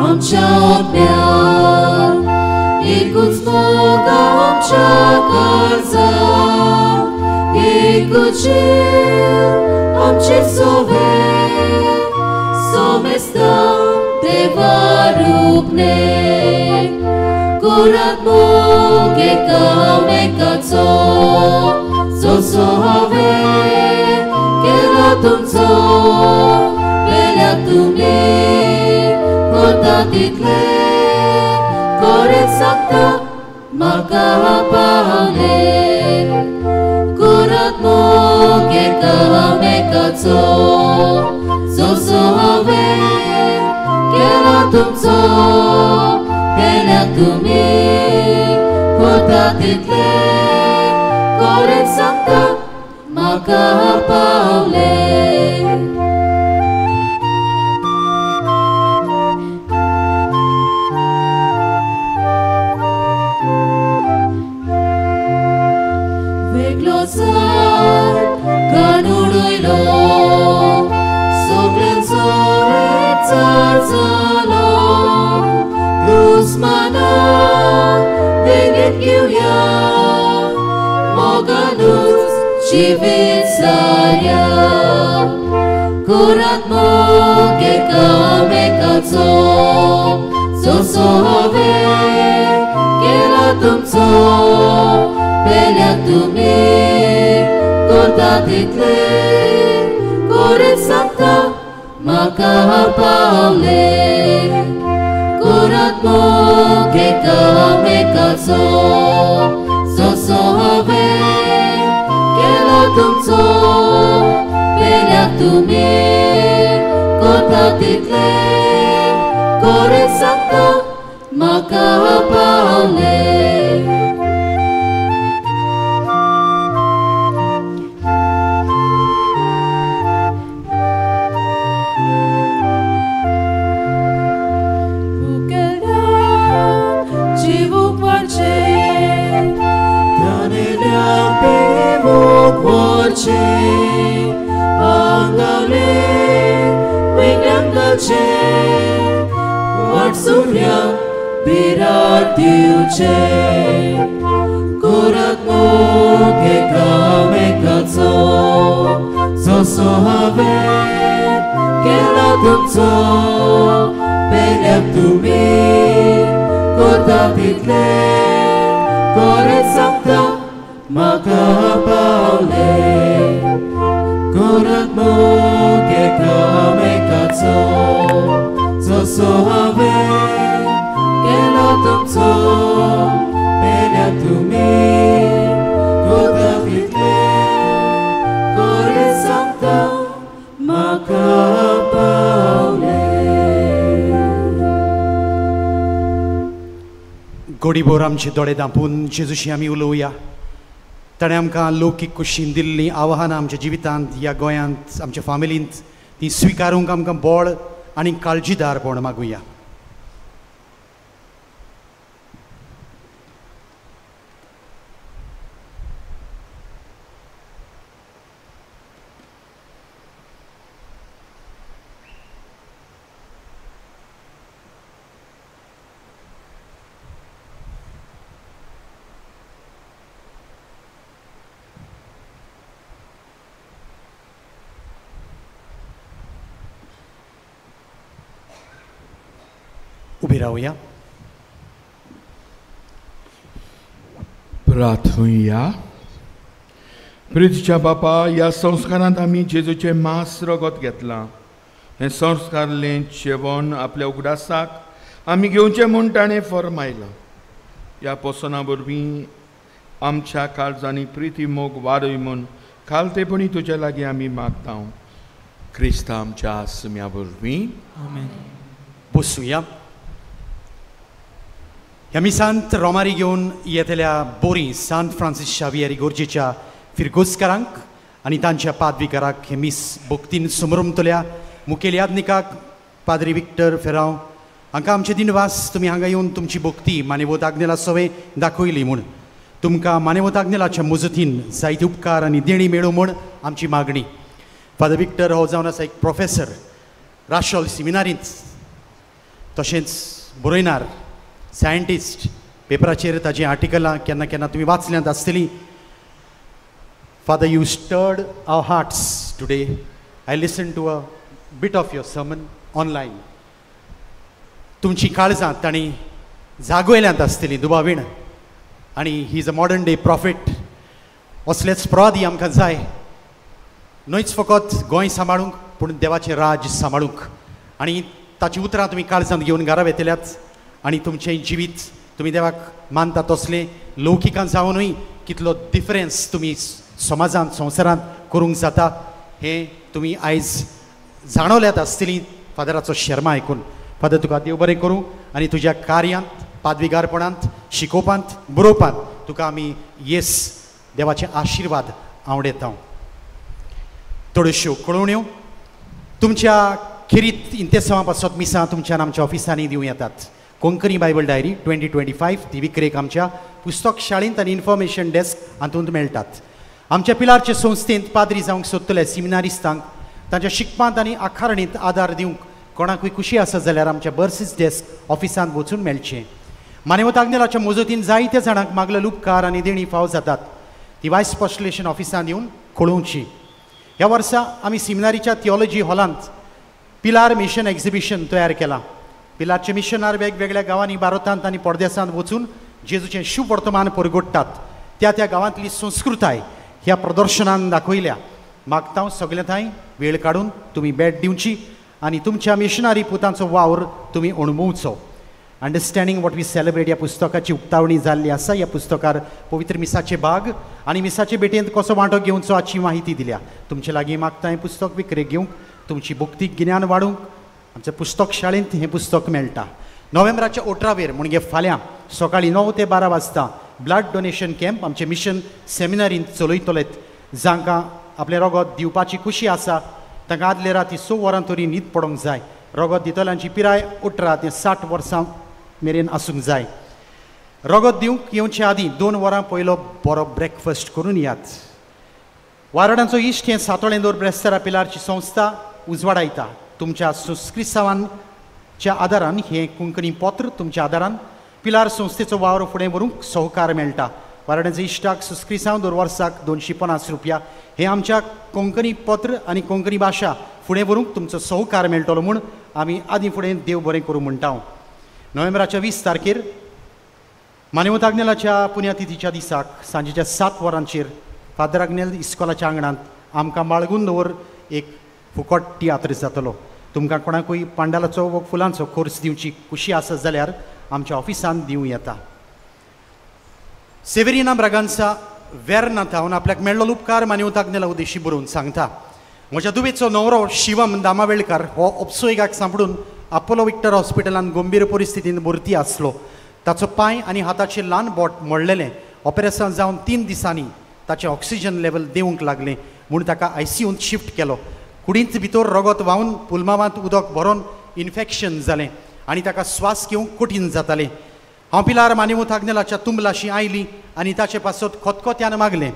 Amcea opea, icuț moga amcea cărza, icucil amce sove, some क्रिस्तांव देवा रूपने करात मोग एकामेकाचो जसो हांवें केला तुमचो पेल्याक तुमी करता तितले खरेंच सांगता म्हाका पावले करात मोग एकामेकाचो जसो हांवें केला तुमचो पेल्याक तुमी करता तितले खरेंच सांगता म्हाका पावले. वेगळो सार काडून उडयलो सगळ्यांचो एकचार जालो दुस्मानाक वेंगेंत घेवया मोगानूच जिवीत सारया करात मोग एकामेकाचो जसो हांवें केला तुमचो पेल्याक तुमी करता तितले खरेंच सांगता म्हाका पावले करात मोग एकामेकाचो जसो हांवें केला तुमचो पेल्याक तुमी करता तितले खरेंच सांगता म्हाका पावले. आंगाले वेगळ्यांक घालचे वाटसुऱ्यांक बिराड दिवचे करात मोग एकामेकाचो जसो हांवें केला तुमचो पेल्याक तुमी करता तितले खरेंच सांगता म्हाका पावले करात मोग एकामेकाचो जसो हांवें केला तुमचो पेल्याक तुमी करता तितले खरेंच सांगता म्हाका पावले. गोडीभोर आमचे दोळे धांपून जेजूशी आमी उलोवया. ताणें आमकां लौकीक कुशीन दिल्लीं आव्हानां आमच्या जिवितांत ह्या गोंयांत आमच्या फामिलींत ती स्विकारूंक आमकां बळ आनी काळजीदारपण मागुया. उबी रावया. प्रार्थुया. प्रितीच्या बापा, ह्या संस्कारांत आमी जेजूचें मांस रगत घेतलां. हें संस्कारलें जेवण आपल्या उगडासाक आमी घेवचें म्हूण ताणें फर्मायलां. ह्या पोसना वरवीं आमच्या काळजांनी प्रिती मोग वाडय म्हूण खालतेपणी तुज्या लागीं आमी मागता. क्रिस्ता आमच्या आसम्या वरवीं. आमेन. बसुया. ह्या मिसांत रोमारी घेवन येतल्या बोरी सांत फ्रांसीस शावियर इगोर्जेच्या फिरगोजकारांक आनी तांच्या पादविकाराक हे मीस भक्तीन समरमतल्या मुखेल यादनिकाक पाद्री विक्टर फेरांव हांकां आमचे दिनवास. तुमी हांगा येवन तुमची भक्ती मानेवत आग्नेला सवे दाखयली म्हूण तुमकां मानेवत आग्नेलाच्या मजतीन जायते उपकार आनी देणी मेळूं म्हूण आमची मागणी. फादर विक्टर हो जावन आसा एक प्रोफेसर राशोल सिमिनारींत, तशेंच बरयणार सायंटिस्ट. पेपराचेर ताजीं आर्टिकलां केन्ना केन्ना तुमी वाचल्यांत आसतलीं. Father, you stirred our hearts today. I listened to a bit of your sermon online. तुमची काळजां तांणी जागयल्यांत आसतली दुबावीण. आनी he is a modern day prophet. असलेच प्रवादी आमकां जाय, न्हयच फकत गोंय सांबाळूंक पूण देवाचें राज सांबाळूंक. आनी ताची उतरां तुमी काळजांत घेवन घरा वेतल्यात आनी तुमचें जिवीत तुमी देवाक मानता तसलें लौकिकान जावनूय कितलो डिफरन्स तुमी समाजांत संवसारांत करूंक जाता हें तुमी आयज जाणवल्यात आसतली फादराचो शर्मा आयकून. फादर तुका देव बरें करूं आनी तुज्या कार्यांत, पादविगारपणांत, शिकोवपांत, बरोवपांत तुका आमी येस देवाचे आशिर्वाद आवडयता. थोड्योश्यो कळोवण्यो तुमच्या खेरीत इंतेसांवा पासत मिसां तुमच्यान आमच्या ऑफिसांनी दिवं येतात. कोंकणी बायबल डायरी 2025 ती विक्रेक आमच्या पुस्तक शाळेंत आनी इन्फॉर्मेशन डेस्क हातूंत मेळटात. आमच्या पिलारचे संस्थेंत पाद्री जावंक सोदतले सिमिनारिस्तांक तांच्या शिकपांत आनी आखारणींत आदार दिवंक कोणाकूय खुशी आसा जाल्यार आमच्या बर्सीस डेस्क ऑफिसांत वचून मेळचें. मानेवत आग्नेलाच्या मजतीन जायत्या जाणांक मागलेले उपकार आनी देणी फाव जातात ती वायस पॉस्टुलेशन ऑफिसांत येवन कळोवची. ह्या वर्सा आमी सिमिनारीच्या थियोलॉजी हॉलांत पिलार मिशन एक्झिबिशन तयार केलां. पिलारचे मिशनार वेगवेगळ्या गांवांनी भारतांत आनी परदेसांत वचून जेजूचें शुभ वर्तमान परगोडटात. त्या त्या गांवांतली संस्कृताय ह्या प्रदर्शनान दाखयल्या. मागता सगळ्या थंय वेळ काडून तुमी भेट दिवची आनी तुमच्या मिशनरी पुतांचो वावर तुमी अणभवचो. अंडरस्टँडींग what we celebrate ह्या पुस्तकाची उक्तावणी जाल्ली आसा. ह्या पुस्तकार पवित्र मिसाचे भाग आनी मिसाचे भेटेंत कसो वांटो घेवचो हाची माहिती दिल्या. तुमचे लागीं मागता हें पुस्तक विक्रेक घेवंक, तुमची भक्तीक गिन्यान वाडूंक आमच्या पुस्तक शाळेंत हें पुस्तक मेळटा. नोव्हेंबराच्या 18वेर म्हणजे फाल्यां सकाळीं 9 ते 12 वाजता ब्लड डोनेशन कॅम्प आमचे मिशन सेमिनारींत चलयतलेत. जांकां आपलें रगत दिवपाची खुशी आसा तांकां आदले राती 6 वरां तरी न्हीद पडोंक जाय. रगत दितल्यांची पिराय 18 ते 60 वर्सां मेरेन आसूंक जाय. रगत दिवंक येवचे आदीं 2 वरां पयलो बरो ब्रेकफास्ट करून यात. वारडांचो इश्ट हें सातोळें दर ब्रेस्तारा पिलारची संस्था उजवाडायता. तुमच्या सुस्क्रिसांवांच्या आदारान हें कोंकणी पत्र तुमच्या आदारान पिलार संस्थेचो वावर फुडें व्हरूंक सहकार मेळटा. वारड्यांच्या इश्टाक सुस्क्रिसांव दर वर्साक 250 रुपया हे आमच्या कोंकणी पत्र आनी कोंकणी भाशा फुडें व्हरूंक तुमचो सहकार मेळटलो म्हूण आमी आदीं फुडें देव बरें करूं म्हणटा. नोव्हेंबराच्या 20 तारखेर मानेवत आग्नेलाच्या पुण्यतिथीच्या दिसाक सांजेच्या 7 वरांचेर फादर आग्नेल इस्कॉलाच्या आंगणांत आमकां बाळगून दवर एक फुकट तियात्र जातलो. तुमकां कोणाकूय पांडालाचो वा फुलांचो कोर्स दिवची खुशी आसत जाल्यार आमच्या ऑफिसांत दिवं येता. सेवेरिना ब्रागांसा वेर्ना थावन आपल्याक मेळ्ळो उपकार मानेवत आग्नेला उद्देशी बरोवन सांगता. म्हज्या दुबेचो न्हवरो शिवम दामावेळकार हो उपसोयगाक सांपडून अपोलो विक्टर हॉस्पिटलांत गंभीर परिस्थितींत भरती आसलो. ताचो पांय आनी हाताचें ल्हान बोट मोडलेलें. ऑपरेशन जावन 3 दिसांनी ताचें ऑक्सिजन लेवल देंवूंक लागलें म्हूण ताका आयसीयूंत शिफ्ट केलो. कुडींत भितर रगत व्हांवन पुलमावांत उदक भरोन इन्फेक्शन जालें आनी ताका स्वास घेवंक कठीण जातालें. हांव पिलार मानेवत आग्नेलाच्या तुंबलाशी आयली आनी ताचे पासत खतखत्यान मागलें.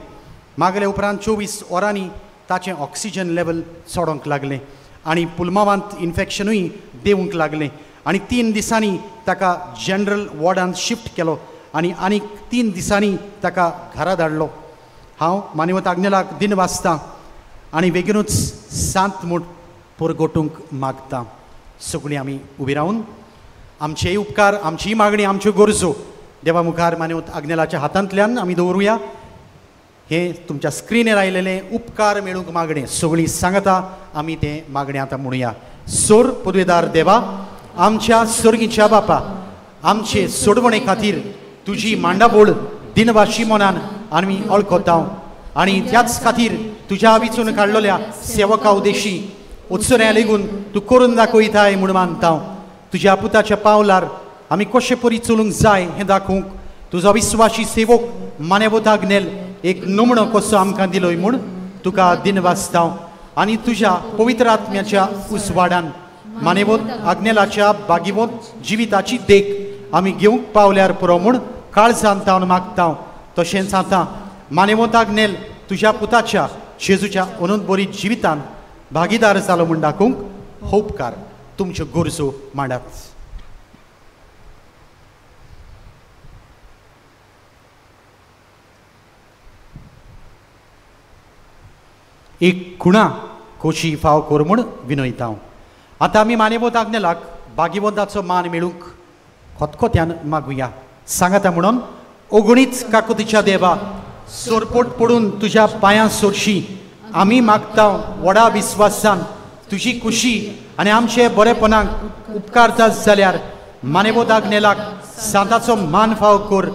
मागले उपरांत 24 वरांनी ताचें ऑक्सिजन लेवल चडोंक लागलें आनी पुलमावांत इन्फेक्शनूय देंवूंक लागलें आनी 3 दिसांनी ताका जनरल वॉर्डांत शिफ्ट केलो आनी आनीक 3 दिसांनी ताका घरा धाडलो. हांव मानेवत आग्नेलाक दिन वाचतां आनी बेगीनूच सांत म्हूण परगटूंक मागता. सगळीं आमी उबी रावन आमचेय उपकार, आमचीय मागणी, आमच्यो गरजो देवा मुखार मानेवत आग्नेलाच्या हातांतल्यान आमी दवरुया. हें तुमच्या स्क्रिनीर आयलेलें उपकार मेळूंक मागणें सगळीं सांगता आमी तें मागणें आतां म्हणुया. सोर पदवेदार देवा, आमच्या सर्गीच्या बापा, आमचे सोडवणे खातीर तुजी मांडावळ दिनवाशी मनान आमी वळखता आनी त्याच खातीर तुज्या विचून काडलेल्या सेवका उद्देशी उत्सऱ्या लेगून तूं करून दाखयताय म्हूण मानता. तुज्या पुताच्या पावलार आमी कशे परी चलूंक जाय हें दाखोवंक तुजो विस्वाशी सेवक मानेवत आग्नेल एक नमणो कसो आमकां दिलोय म्हूण तुका दिनवासता आनी तुज्या पवित्र आत्म्याच्या उजवाडान मानेवत आग्नेलाच्या बागिवत जिविताची देख आमी घेवंक पावल्यार पुरो म्हूण काळजान तावन मागता. तशेंच आतां मानेवत आग्नेल तुज्या पुताच्या जेजूच्या अनंत बरी जिवितान भागीदार जालो म्हूण दाखोवंक हो उपकार तुमच्यो गरजो मांडात. एक खुणा कोशी फाव कर म्हूण विनयता. आतां आमी मानेवत आग्नेलाक भाग्यवंताचो मान मेळूंक खोतखोत्यान मागुया. सांगाता म्हणून ओगणीच काकुतीच्या देवा, सोरपोट पडून तुज्या पांयां सोरशी आमी मागता व्हडा विस्वासान तुजी खुशी आनी आमचे बरेपणाक उपकारता जाल्यार मानेवत आग्नेलाक सांताचो मान फाव कर.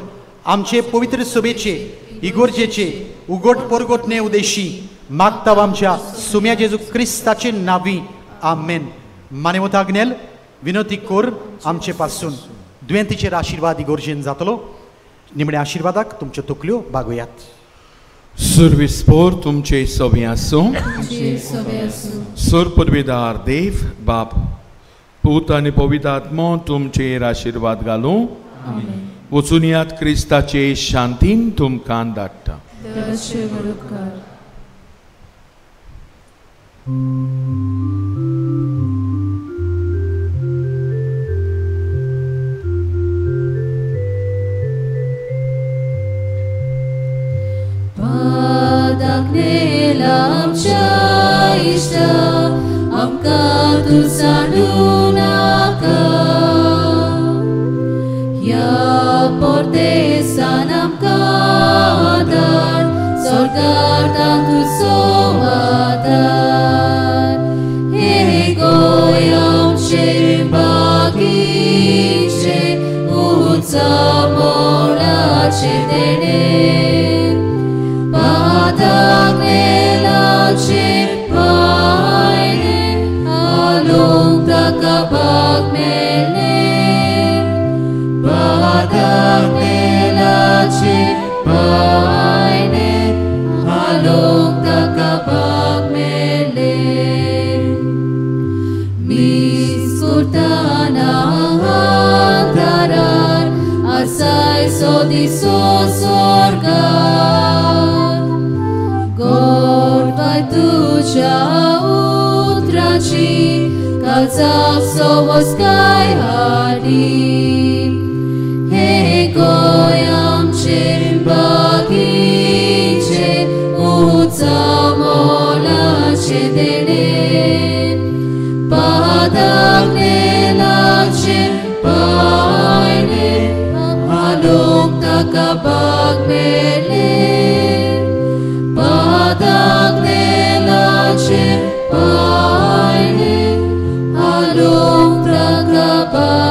आमचे पवित्र सभेचे इगोर्जेचे उगोट परगोटणे उदेशी मागता आमच्या सुम्या जेजू क्रिस्ताचे नावी. आमेन. मानेवत आग्नेल विनोती कर आमचे पासून. दुयेंतीचेर आशिर्वाद इगोर्जेन जातलो. निमण्या आशिर्वादाक तुमच्यो तकल्यो बागोयात. सुरविस्पोर तुमचे सवे आसूं. सुर पदवीदार देव बाप पूत आनी पवित्र आत्मो तुमचेर आशिर्वाद घालूं. वचून क्रिस्ताचे शांतीन तुमकां धाडटा. आमच्या इश्टा आमकां तूं सांडू नाका, ह्या परदेसान आमकां धाड, स्वर्गार तुजो आदार. हे गोंय आमचें बागीचें उंचा मोलाचें देणें, पादाग्नेलाचें पायणें हालूंक ताका भाग मेळ्ळें. पादाग्नेलाचें पायणें हालूंक ताका भाग मेळ्ळें. मीस करतना हातारार आसाय सो दिसो स्वर्गार, गोडवाय तुज्या उतराची काळजाक सवस्काय हाडी. हे गोंय आमचें बागीचें उंचा मोलाचें देणें, पादाग्नेलाचें पायणें हालूंक ताका भाग मेळ्ळें. पादाग्नेलाचें पायणें हालूंक ताका भाग